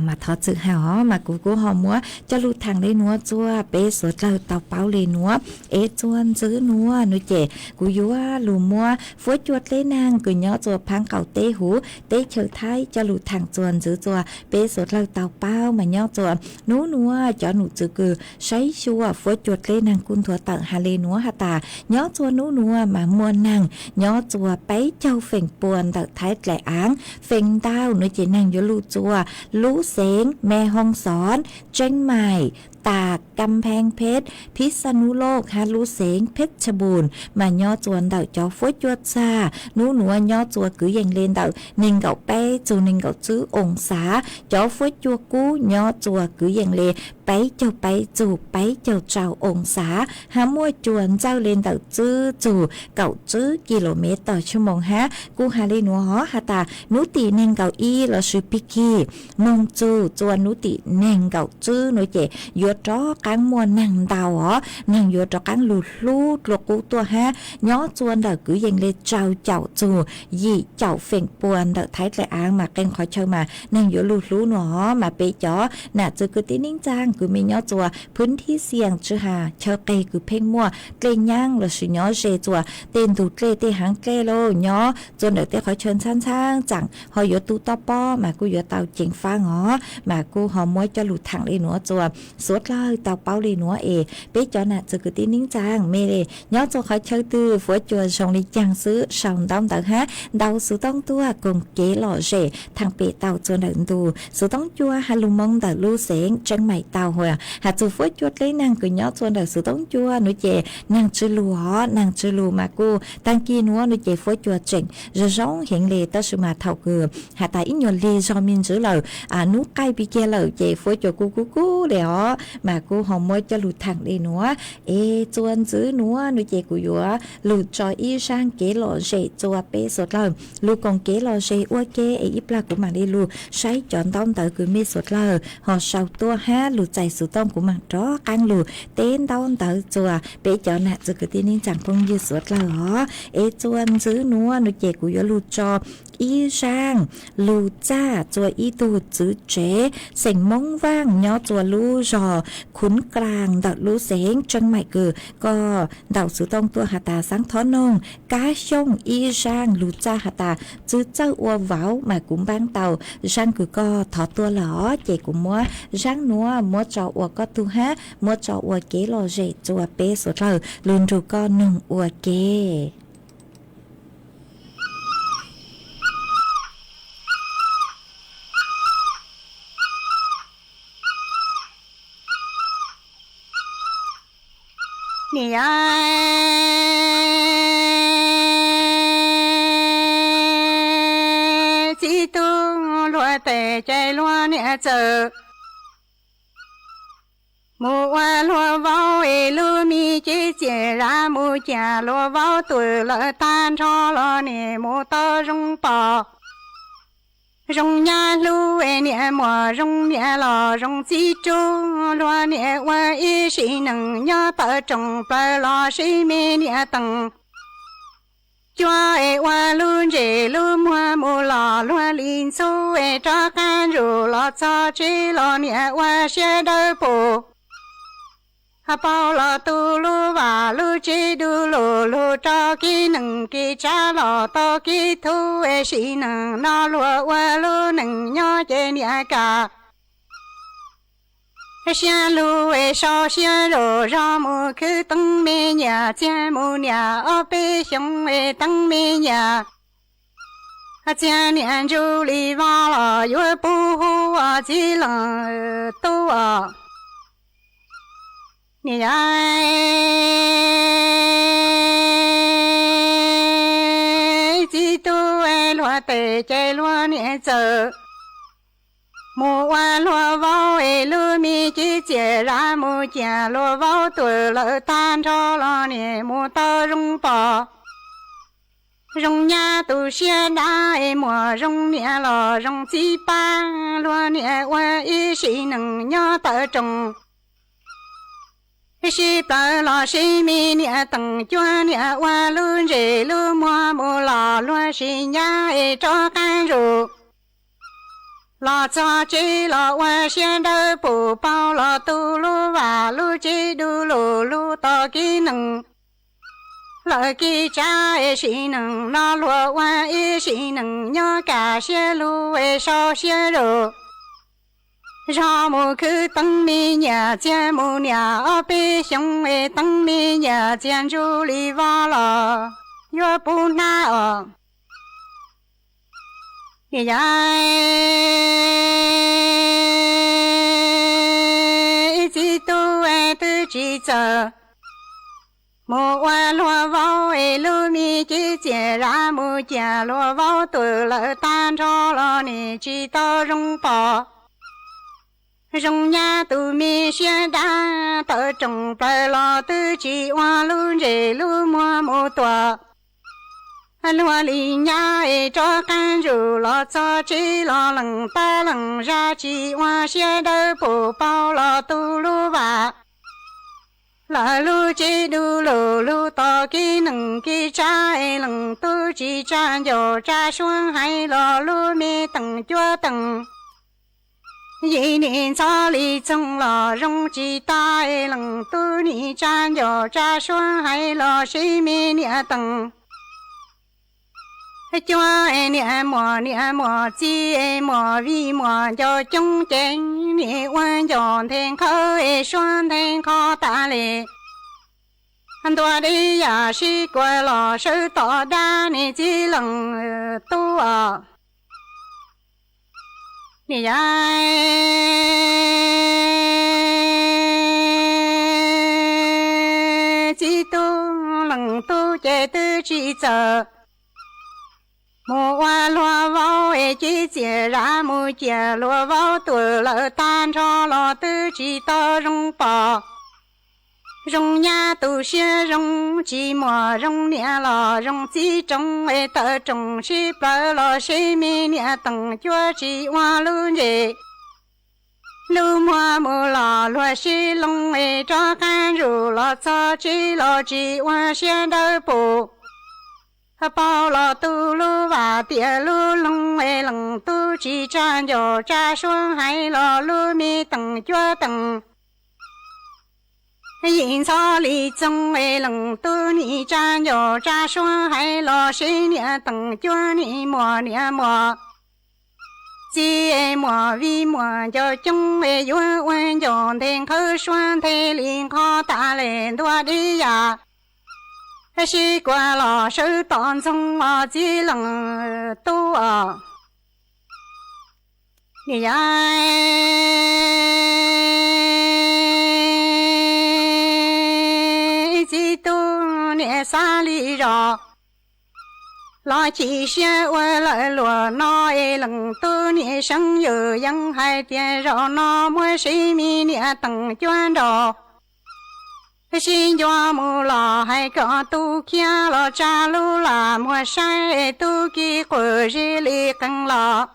mas thov txwm has os, mas kuv kuj ho muab coj lug thaam le nuav txua peb suav dlawg tau paub le nuav es txua ntxiv nuav nuav ces kuv yuav lug muab fuab cua dleb naag kws nyob txua phaab qaum teb huv teb chaws Thaib coj lug thaam txua ntxiv txua peb suav dlawg tau paub. Mas nyob txua nub nuav cov num tswv kws saib xyuas fuab cua dleb naag kuj nthuav tawm has le nuav has tas nyob txua nub nuav mas muaj naag nyob txua peb caug feem pua ntawm Thaib dlaim aav. Feem ntau nuav ces naag yuav lug txua lub xeev Me Hoo Xon, Tseeb Maim, tas Kam Pheej Phet, Phib Xab Nub Loj hab lub xeev Pheb Tshaj Npum mas nyob txua ntawm cov fuab cua txag nub nuav nyob txua kwv yees le ntawm neeg nkaum peb txug neeg nkaum tswb oo xav, cov fuab cua kub nyob txua kwv yees le peb caug peb txug peb caug rau oo xav, hab muaj cua ntxawj le ntawm tswb txug kaum tswb kis lus mev tom tshuaj moos hab. Kuj has le nuav hov has tas nub tim neeg nkaum ib lossis pig kig moog txug txua nub tim neeg nkaum tswb nuav ces yuav rov qaab muaj neeg ntau os, neeg yuav rov qaab lug hlub dlua qub tuaj hab. Nyob txua ntawm kwv yees le rau caum txug yim caum feem pua ntawm Thaib dlej aav mas qee qhov chaw mas neeg yuav lug hlub nuav hov mas peb cov nam txwv kwv tij neej tsaa kws mej nyob txua phwb thib xias tsi has chaw qeg kws pheej muaj dlej nyaab lossis nyob ze txua tej ntug dlej tej haav dlej lauj, nyob txua ntawm tej qhov chaw ntxhab ntxhab tsaam ho yuav tu toj pob mas kuj yuav tau ceev faab os, mas kuj ho muab coj lug thaam le nuav txua suav dlawg tau paub le nuav es peb cov nam txwv kwv tij neej tsaa mej nyob txua qhov chaw twg fuab cua zoo le caag xwb sau ntaub ntawv hab ntau xuv tooj tuaj koom kev lom zem thaam pem tau txua ntawm ntu xuv tooj cua has lug moo ntawm lub xeev Tseeb Maim tau hab. Has txug fuab cua dleb neeg kws nyob txua ntawm xuv tooj cua nuav ces neeg tsi lug hov, neeg tsi lug mas kuj taag kis nuav nuav ces fuab cua tseem zoo zoo heev le tab sis mas thaum kws has tas ib nyuas lig zog me ntsis lawm, nub qaij pig kiag lawm ces fuab cua kuj kub kub le os, mas kuj ho muab coj lug thaam le nuav. Es txua ntxiv nuav nuav ces kuv yuav lug tso ib zaaj kev lom zem txua peb suav dlawg lug koom kev lom zem ua ke es ib plag kuv maam le lug saib cov ntaub ntawv kws mej suav dlawg ho sau tuaj hab lug txais xuv tooj kuv maam rov qaab lug teb ntaub ntawv txua peb cov nam txwv kwv tij neej tsaa phooj ywg suav dlawg os. Es txua ntxiv nuav nuav ces kuv yuav lug tso ib zaaj lug txaj txua ib tug txwv tsev xeem Moob Vaaj nyob txua lub zog Khuv Klaas ntawm lub xeev Tseeb Maim kws koj ntau xuv tooj tuaj has tas xaav thov noog Kab Xyooj ib zaaj lug txaj has tas txwv txawj ua vauv mas kuv npaab tau zaaj kws koj thov tuaj lawm os, ces kuv muab zaaj nuav muab tso ua koj tug hab muab tso ua kev lom zem txua peb suav dlawg lug nrug koj noog ua ke. Niam yau, txiv tub luag tes ces luag niam txawm mus ua luag vauv es lub me cev txias zam mus cas luag vauv tuag lawm tag nrho los niam mus tau zoo pom zoo nyab hlub es niam muam zoo niam los zoo txiv tub luag niam ua ib sim neej nyob tawm rooj plaws los sib me niam teem cuab es ua lub ntsej lub muag mus los luag li ntxhub es rov qab ntsug los txog tsev los niam ua siab dawb paug paug los tu lub vaj lub tsev du lug lug rau kev neej kev tsav los tau kev thub es sim neej no luag ua lub neej nyob ces niam kam siab lug es sau siab zog zog mus khwv teeb me nyuam txiag mus niam ob peb xyoos es teeb me nyuam txiag niam ntsug li vog los yuav pub hu ua txiv leej tub os. Niam yau, txiv tub luag tes ces luag niam txawm mus ua luag vauv es lub me cev txias zam mus cas luag vauv tuag lawm tag nrho los niam mus tau zoo pom zoo nyab tu siab dab es muam zoo niam los zoo txiv pab luag niam ua ib sim neej nyob tawm rooj sib plaws los sib me niam teem cuab niam ua lub ntsej lub muag mus los luag sib nyab es rov qab ntsug los txog tsev los ua siab dawb paug paug los tu lub vaj lub tsev du lug lug tau kev neej lawm kev tsav es sim neej no luag ua ib sim neej nyob kam siab lug es sau siab zog zog mus khwv teeb me nyuam txiag mus niam ob peb xyoos es teeb me nyuam txiag ntsug li vog los yuav pub hnab os. Niam yau, txiv tub tsis txawj mus ua luag vauv es lub me cev txias zam mus cia luag vauv tuag lawm tag nrho los nim tsis tau zoo pom. Zoo nyab tus me siab dab tawv roos plaws los twb tsis ua lub ntsej lub muag mus tuam luag li nyab es rov qab ntsuj los txog tsev los lees tab lees zaj tsis ua siab dawb paug paug los tu lub vam lawm lub tsev du lug lub tom kev neeg kev tsav es lees tub tsis tsa ncauj tsa suab hais los lub me teem cuab teem yim nim ntxhov li txoog los zoo tsis tas es lees tub nim tsa ncauj tsa suab hais los sib me niam teem cuab niam muam niam muam txiv muam vij muam ncauj coob ces nim ua ncauj nthe nqhawv es suab nthe nqho tas li. Ntua dib yam sib kua los sawv tom dab nim txiv lees tub os. Nim yog txiv tub lees tub ces twb tsis txawj mus ua luag vauv es cev txias zam mus cia luag vauv tuag lawm tag nrho los twb tsis tau zoo pom. Zoo nyab tus siab zoo tsis muaj zoo niam los zoo txiv roos es tawv roos sib plaws los sib me niam teem cuab tsis ua lub ntsej lub muag mus los luag sib loo es rov qab ntsuj los txog tsev los tsis ua siab dawb paug paug los tu lub vam tias lub loog es lees tub tsis tsa ncauj tsa suab hais los lub me teem cuab teem yim ntxhov li txoog es lees tub nim tsa ncauj tsa suab hais los sib niam teem cuab nim muam niam muam txiv muam vij muam ncauj coob es yuav ua ncauj nthe nqhawv suab nthe li nqho tas li ntua dib yam sib kua los sawv tom ntxoog os txiv lees tub os. Nim yog txiv tub niam xav li zos los chim siab ua lawm luag no es lees tub niam seev yus yees hais tias zaum no muab sib me niam teem cuab nraug sib ncua mus los hais kom tu khiab los tsa lub lam muag saib tub ki quas zeb li qees los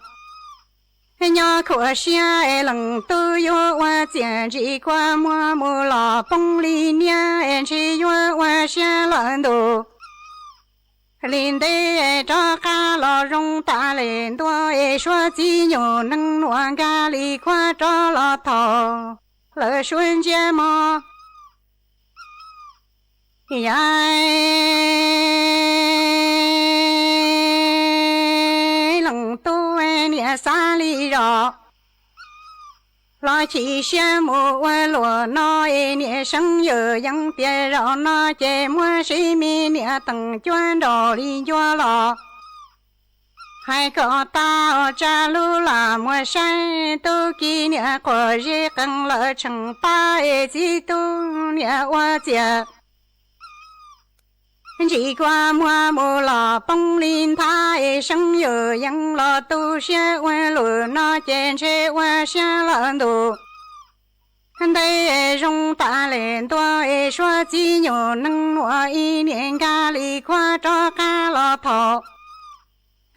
nyob khuam siab es lees tub yuav ua txias ntsis kua muag mus los poob li niab es ntshe yuav ua siab lawm ntus li ntej rov qab los zoo tas li ntua es suav txiv nyuj neeg nuam nkag li khuab rov los thaum lawv suav ntsiab mog. Yog leej tub niam xav li zos los chim siab mus ua luag no es niam seev yawm yees tias zaum no ces muab sib me niam teem cuab nraug li ncua los hais kom tag os tsa lub lam muag saib tub ki niam quas zeb qees lawm tsheej pab es txiv tub niam ua txias ntsis kua muag mus los poob li nthab es seev yawm yees los tu siab ua luag no ces ntshe ua siab lawm ntus ntej zoo tas li ntua es suav txiv nyuj neeg nuam ib niam nkag li khuab rov qab los thaum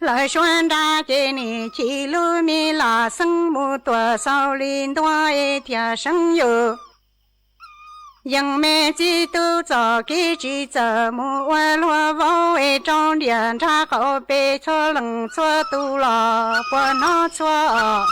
lawv suav nra ces nim chim lub me lam xeeb mus tuam xaus li ntua es thiaj seev yus yees me txiv tub txoj kev tsis txawj mus ua luag vauv es rau ntiag nrag qaum pes txhua leej txhua tus los puas hnov txhua os.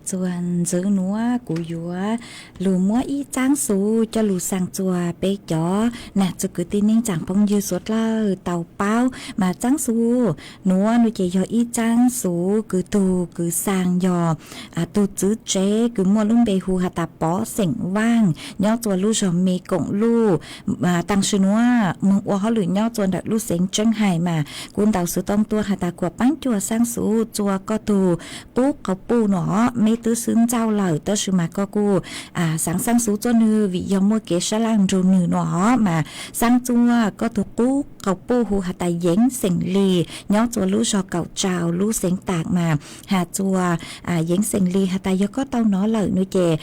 Txuas ntxwv nuav kuv yuav lug muab ib txaab xuv coj lug xaa txuas peb cov nam txiv kwv tij neej tsaa phooj ywg suav dlawg tau paub. Mas txaab xuv nuav nuav ces yog ib txaab xuv kws tug kws xaa yog tug txwv tsev kws muaj lub npe hu has tas Pov Xeem Vaaj nyob txua lub zog Me Koom Luj. Taag sim nuav moog ua hauj lwm nyob txua ntawm lub xeev Tseeb Hais mas kuv ntaus xuv tooj tuaj has tas kuas paab cuam xaa xuv txua koj tug qub qau puj nuav, meb twb xwb ntsauj lawm tab sis mas koj kuj xaav xaa xuv txua nwg vim yog muaj kev sab laj nrug nwg nuav mas xaa txua koj tug qub qau puj hu has tas Yeev Xeem Lis nyob txua lub zog Kaum Tsau lub xeev Taam mas has txua Yeev Xeem Lis has tas yog koj tau nov lawm nuav ces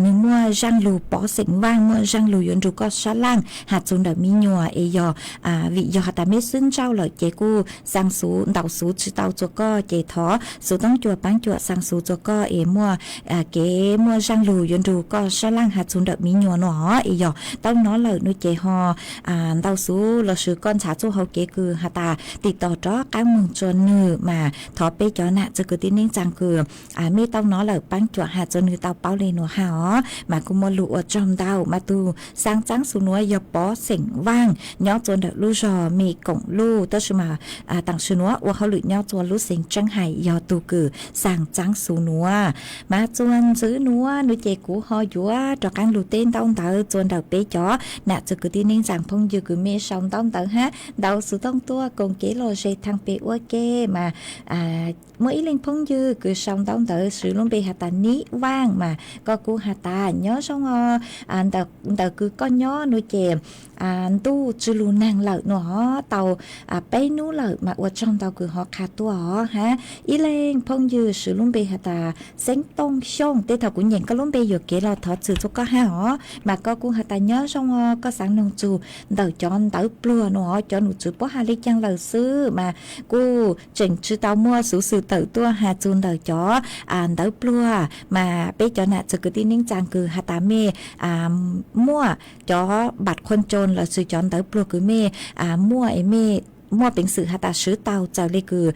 nwg muaj zaaj lug, Pov Xeem Vaaj muaj zaaj lug yuav nrug koj sab laj has txug ntawm mi nyuam es yog vim yog has tas meb xwb ntsauj lawm ces kuj xaa xuv ntaus xuv tsi tau txua koj ces thov xuv tooj cua paab cuam xaa xuv txua koj es muaj kev muaj zaaj lug yuav nrug koj sab laj has txug ntawm mi nyuam nuav es yog tau nov lawm nuav ces ho ntaus xuv lossis koj ntshaw txuj hau kev kws has tas tim tom rov qaab moog txua nwg mas thov peb cov nam txiv kwv tij neej tsaa kws mej tau nov lawm paab cuam has txua nwg tau paub le nuav hab os. Mas kuj muaj lug ua tsaug ntau mas tug xaa txaab xuv nuav yog Pov Xeem Vaaj nyob txua ntawm lub zog Me Koom Luj tab sis mas taag sim nuav ua hauj lwm nyob txua lub xeev Tseeb Hais yog tug kws xaa txaab xuv nuav. Mas txuas ntxwv nuav nuav ces kuv ho yuav rov qaab lug teb ntaub ntawv txua ntawm peb cov nam txiv kwv tij neej tsaa phooj ywg kws mej sau ntaub ntawv hab ntaus xuv tooj tuaj koom kev lom zem thaag pem ua ke mas muaj ib leeg phooj ywg kws sau ntaub ntawv swv lub npe has tas Nib Vaaj mas koj kuj has tas nyob zoo os, ntawm kws koj nyob nuav ces ntuj tsi lug naag lawm nuav tau peb nub lawm mas ua tsaug ntau kws ho qha tuaj os hab. Ib leeg phooj ywg swv lub npe has tas Xeeb Tooj Xyooj, tej thaum kuv nyeem koj lub npe yuam kev los thov txim txug koj hab os mas koj kuj has tas nyob zoo os, koj xaav noog txug ntawm cov ntawv pluag nuav os, cov num tswv puab has le caag lawm xwb mas kuj tseem tsi tau muaj xuv xwm tawm tuaj has txug ntawm cov ntawv pluag mas peb cov nam txiv kwv tij neej tsaa kws has tas mej muaj cov bat khuam coos lossis cov ntawv pluag kws mej muaj es mej muaj peev xwm has tas swv tau txawm le kws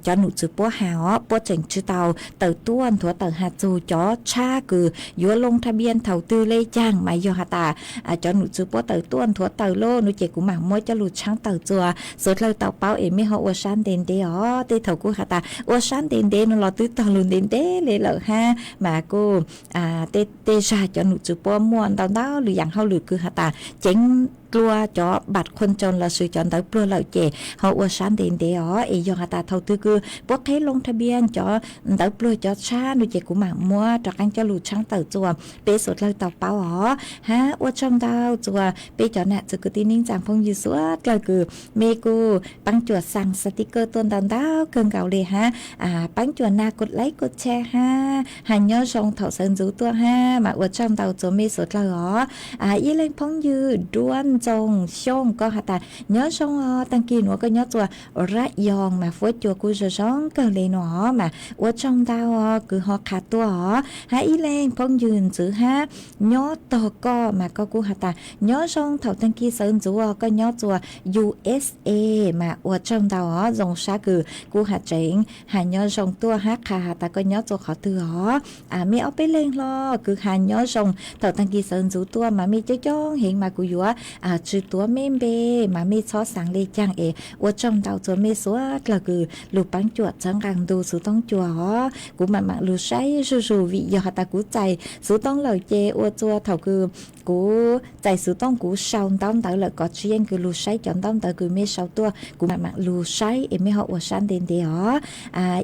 cov num tswv puab has os, puab tseem tsi tau tawm tuaj nthuav tawm has txug cov tshab kws yuav loo tha npias thaum twg le caag mas yog has tas cov num tswv puab tawm tuaj nthuav tawm lawm nuav ces kuv maam muab coj lug tshaab tawm txua suav dlawg tau paub es mej ho ua sab ntev ntev os. Tej thaum kuj has tas ua sab ntev ntev nuav los twb tog lug ntev ntev le lawm hab mas kuj tej zag cov num tswv puab muaj ntau ntau lwm yaam hauj lwm kws has tas ceev dlua cov bat khuam coos lossis cov ntawv pluag lawm ces ho ua sab ntev ntev os. Es yog has tas thaum twg kws puab qheb loo tha npias cov ntawv pluag cov tshab nuav ces kuv maam muab rov qaab coj lug tshaab tawm txua peb suav dlawg tau paub os hab ua tsaug ntau txua peb cov nam txiv kwv tij neej tsaa phooj ywg suav dlawg kws mej kuj paab cuam xaa sticker tuaj ntau ntau kawg nkaus le hab paab cuam nag kua laib kua tshee hab has nyob zoo thaum sawv ntxuv tuaj hab mas ua tsaug ntau txua mej suav dlawg os. Ib leeg phooj ywg Duab Ntxoo Xyooj koj has tas nyob zoo os, taag kis nuav koj nyob txua Rab Yoos mas fuab cua kuj zoo zoo kawg le nuav os mas ua tsaug ntau os kws ho qha tuaj os. Hab ib leeg phooj ywg ntxwv hab nyob tog koj mas koj kuj has tas nyob zoo thaum taag kis sawv ntxuv os, koj nyob txua U S A mas ua tsaug ntau os, zoo sab kws kuj has tseev has nyob zoo tuaj hab qha has tas koj nyob txua qhov twg os. Mej ob peb leeg hlo kws has nyob zoo thaum taag kis sawv ntxuv tuaj mas mej coob coob heev mas kuv yuav tsi tuav mej npe mas mej txhob xaav le caag es ua tsaug ntau txua mej suav dlawg kws lug paab cuam txhawb nqaa ntu xuv tooj cua os. Kuv maam maam lug saib zuj zus vim yog has tas kuv txais xuv tooj lawm ces ua txua thaum kws kuv txais xuv tooj kuv sau ntaub ntawv lawm kov tsi yeej kws lug saib cov ntaub ntawv kws mej sau tuaj, kuv maam maam lug saib es mej ho ua sab ntev ntev os.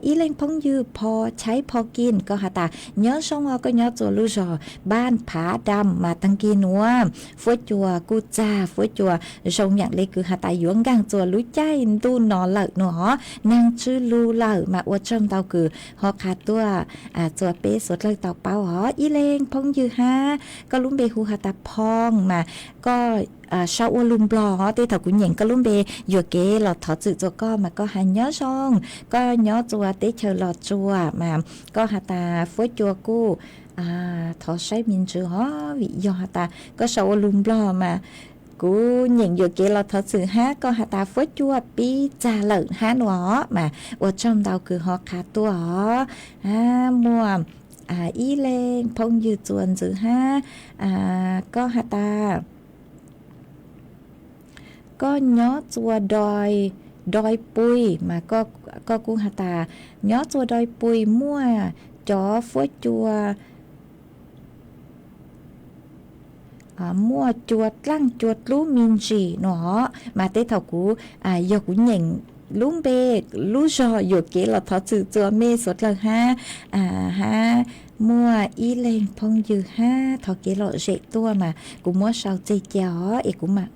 Ib leeg phooj ywg Pho Chaib Pho Kij koj has tas nyob zoo os, koj nyob txua lub zog Npaaj Phav Dam mas taag kis nuav fuab cua kuj txag, fuab cua zoo yaam le kws has tas yuav nkaag txua lub caij ntuj no lawm nuav os, naag tsi lug lawm mas ua tsaug ntau kws ho qha tuaj txua peb suav dlawg tau paub os. Ib leeg phooj ywg hab koj lub npe hu has tas Phoo mas koj sau ua lug Nplog os, tej thaum kuv nyeem koj lub npe yuam kev los thov txim txua koj mas koj has nyob zoo, koj nyob txua teb chaws Los Tsuas mas koj has tas fuab cua kuj thov saib me ntsis os vim yog has tas koj sau ua lug Nplog mas kuv nyeem yuam kev los thov txim hab koj has tas fuab cua pib txag lawm hab nuav os mas ua tsaug ntau kws ho qha tuaj os. Muaj Ib leeg phooj ywg txuas ntxwv hab, koj has tas koj nyob txua doi, doi pui mas koj kuj has tas nyob txua doi pui muaj cov fuab cua, muaj cua dlaaj cua dlub me ntsis no. Mas tej thaum kuv, yog kuv nyeem lub npe, lub zog yuam kev los thov txim txuas mej suav dlawg hab, hab muaj ib leeg phooj ywg hab thov kev lom zem tuaj mas kuv muab sau tseg cia os es kuv mam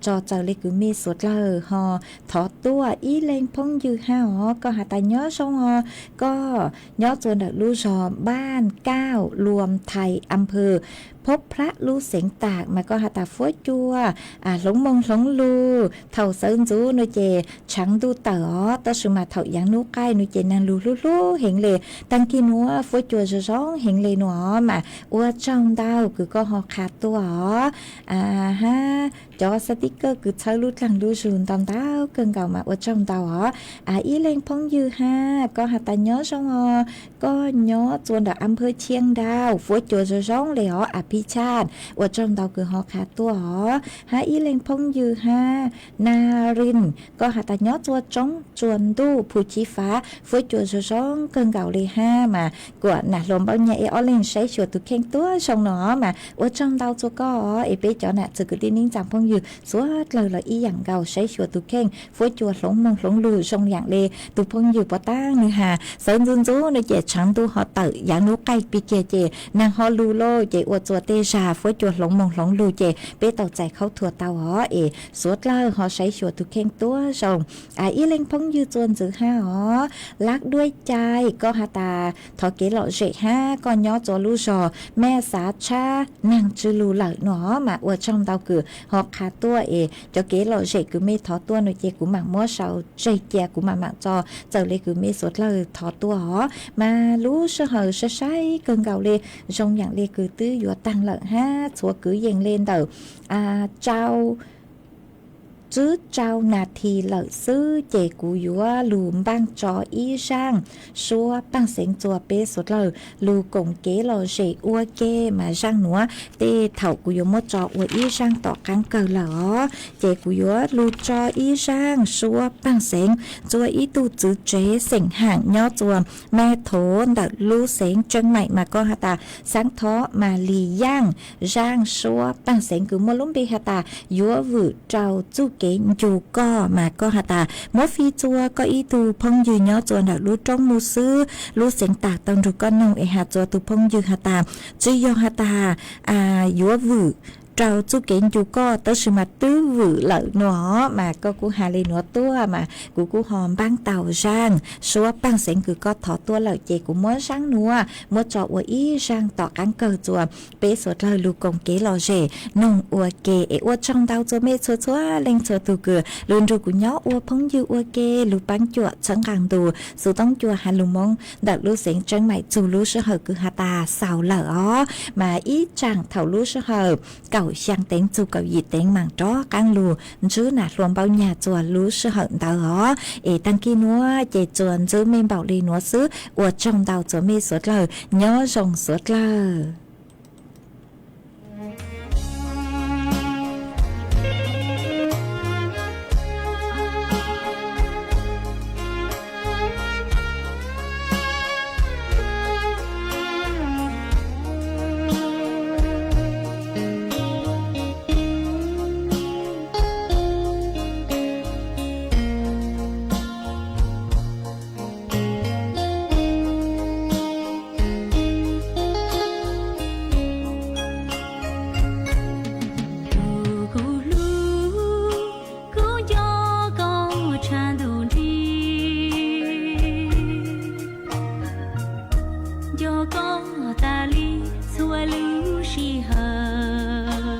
tso txawm le kws mej suav dlawg ho thov tuaj. Ib leeg phooj ywg hab os, koj has tas nyob zoo os, koj nyob txua ntawm lub zog Npaj Kauj, Luam Thais, Am Phwm Phob Phlab lub xeev Tam mas koj has tas fuab cua hloov moo hloov lug. Thaum sawv ntxuv no ces tshaav ntuj tawm os, tab sis mas thaum yaav nub qaij no ces naag lug hlub hlub heev le. Taag kig nuav fuab cua zoo zoo heev le no mas ua tsaug ntau kws koj ho qha tuaj os. Hab cov xav tib kawj kws txhawb lub dlaag lub zug ntau ntau kawg nkaus mas ua tsaug ntau os. Ib leeg phooj ywg hab koj has tas nyob zoo os, koj nyob txua ntawm Am Phwm Chiab Nrau, fuab cua zoo zoo le os a pib tshaj. Ua tsaug ntau kws ho qha tuaj os. Hab ib leeg phooj ywg hab Na Rin, koj has tas nyob txua tsoob tsua ntuj Phu Chiv Fav, fuab cua zoo zoo kawg nkaus le hab mas kuam nam hluas Npauj Nyag es ob leeg saib xyuas tus kheej tuab zoo no mas ua tsaug ntau txua koj os. Es peb cov nam txwv kwv tij neej tsaa phooj ywg suav dlawg los ib yaam nkaus saib xyuas tus kheej fuab cua hloov moo hloov lug zoo yaam le tus phooj ywg puas taag nwg has, sawv ntxuv ntxuv no ces tshaav ntuj ho tawm yaav nub qaij pig kiag ces naag ho lug lauj, ces ua txua tej zag fuab cua hloov moo hloov lug ces peb tau txais khaub thuas tau os. Es suav dlawg ho saib xyuas tus kheej tuab zoo. Ib leeg phooj ywg txua ntxwv hab os, Lab Duab Cai, koj has tas thov kev lom zem hab koj nyob txua lub zog Mej Xav Tshab naag tsw lug lawm no mas ua tsaug ntau kws ho qha tuaj es cov kev lom zem kws mej thov tuaj no ces kuv mam muab sau tseg cia kuv mam mam tso txawm le kws mej suav dlawg thov tuaj os. Mas lub sij hawm saib saib kawg nkaus le zoo yaam le kws twb yuav taag lawm hab txhua kwv yees le ntawm tsau tswb tsau nas this lawm xwb ces kuv yuav lug npaaj tso ib zaaj suab paaj xeev txua peb suav dlawg lug koom kev lom zem ua ke. Mas zaaj nuav tej thaum kuv yuav muab tso ua ib zaaj tom qaab kawg lawm os, ces kuv yuav lug tso ib zaaj suab paaj xeev txua ib tug txwv tsev xeem haam nyob txua Maj Thov ntawm lub xeev Tseeb Maim mas koj has tas Xaav Thov Mas Lis Yaaj. Zaaj suab paaj xeev kws muaj lub npe has tas yuav vwm rau txuj kev ncu koj mas koj has tas muab fij txua koj ib tug phooj ywg nyob txua ntawm lub roob Mus Xwb lub xeev Tam tau nrug koj noog es has txua tus phooj ywg has tas tsi yog has tas yuav vwm rau txuj kev ncu koj tab sis mas twb vwm lawm no mas koj kuj has le nuav tuaj mas kuv kuj ho npaab tau zaaj suab paaj xeev kws koj thov tuaj lawm ces kuv muab zaaj nuav muab tso ua ib zaaj tom qaab kawg txua peb suav dlawg lug koom kev lom zem noog ua ke. Es ua tsaug ntau txua mej txhua txhua leej txhua tug kws lug nrug kuv nyob ua phooj ywg ua ke lug paab cuam txhawb nqaa ntus xuv toob cua has lug Moob ntawm lub xeev Tseeb Maim txug lub sij hawm kws has tas xaus lawm os. Mas ib tsaam thaum lub sij hawm kaum xyaa teev txug kaum yim teev maam rov qaab lug ntsib nam hluas Npauj Nyag txua lub sij hawm ntawd os. Es taag kig nuav ces txuas ntxwv mej npaum le nuav xwb, ua tsaug ntau txua mej suav dlawg, nyob zoo suav dlawg. Tus kuv hlub, kuv nco koj tshaj ntuj nrig, nco koj tas li txhua lub sij hawm.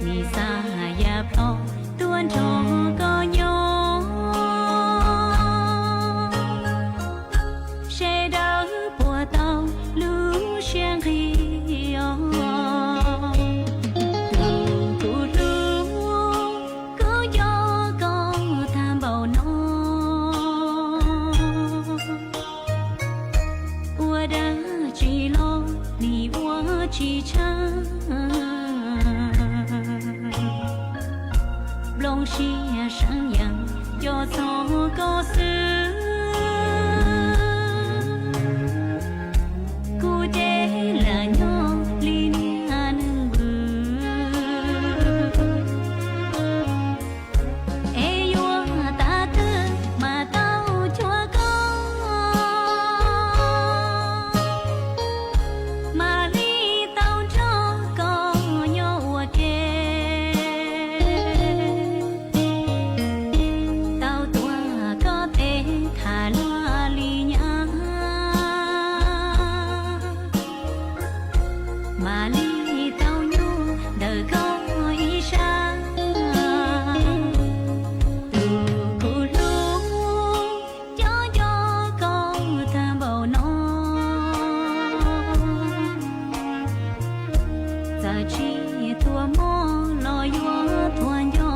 Nim xav ya plho tuaj nrog koj nyob, sawv daws puas tau lub siab nqig os. Tus kuv hlub, kuv nco koj tag npaum no. Dab tsi los nim ua tsis tshaj, nplooj siab seev yees nco txog koj xwb. Kuv ces lam nyob li niag neeg vwm, es yuav tas twg mas tau cuag koj, mam li tau nrog koj nyob ua ke. Tau tuav koj tes tham luag li nyab, mam li tau nyuj ntawm koj ib sab. Tus kuv hlub, cov nco koj tag npaum no, txawm tsis tuag mob los yuav tuag nco,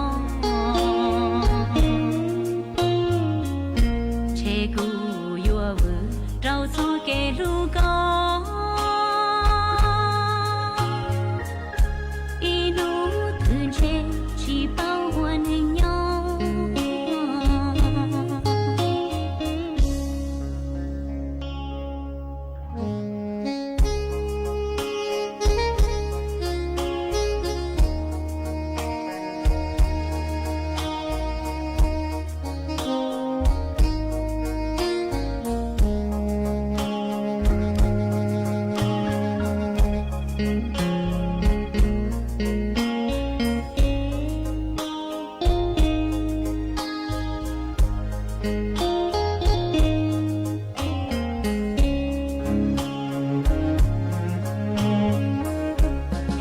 ntshe kuv yuav vwm rau txoj kev hlub koj. Ib hnub twg ntshe tsis paub ua neeg nyob.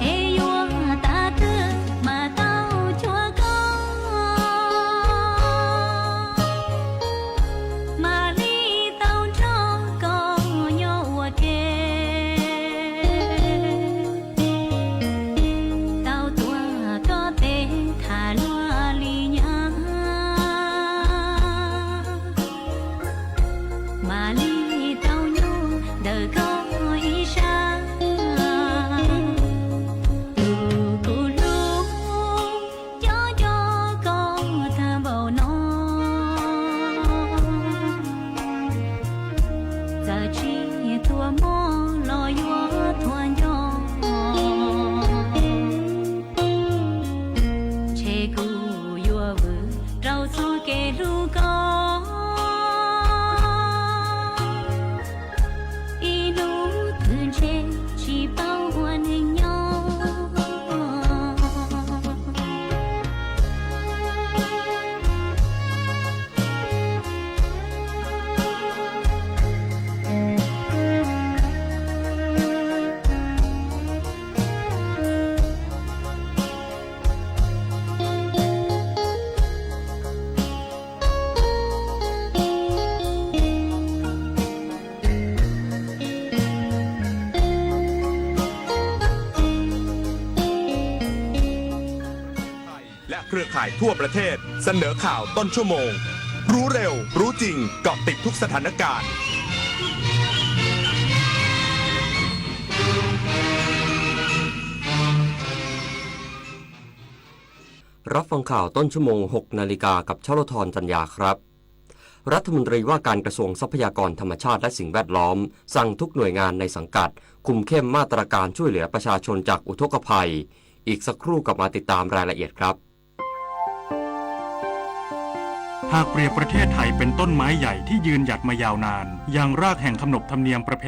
Es yuav tas twg mas tau cuag koj, mam li tau nrog koj nyob ua ke. Tau tuav koj tes tham luag li nyab, mam li tau nyuj ntawm koj ib sab. Tus kuv hlub, cov nco koj tag npaum no, txawm tsis tuag mob los yuav tuag nco, ntshe kuv yuav vwm rau txoj kev hlub koj. Ib hnub twg ntshe tsis paub ua neeg nyob.และเครือข่ายทั่วประเทศเสนอข่าวต้นชั่วโมง รู้เร็ว รู้จริง เกาะติดทุกสถานการณ์ รับฟังข่าวต้นชั่วโมง หกนาฬิกา กับชลธร จันยาครับ รัฐมนตรีว่าการกระทรวงทรัพยากรธรรมชาติและสิ่งแวดล้อม สั่งทุกหน่วยงานในสังกัด คุมเข้มมาตรการช่วยเหลือประชาชนจากอุทกภัย อีกสักครู่กลับมาติดตามรายละเอียดครับ หากเปรียบประเทศไทยเป็นต้นไม้ใหญ่ที่ยืนหยัดมายาวนาน ยังรากแห่งขนบธรรมเนียมประเพ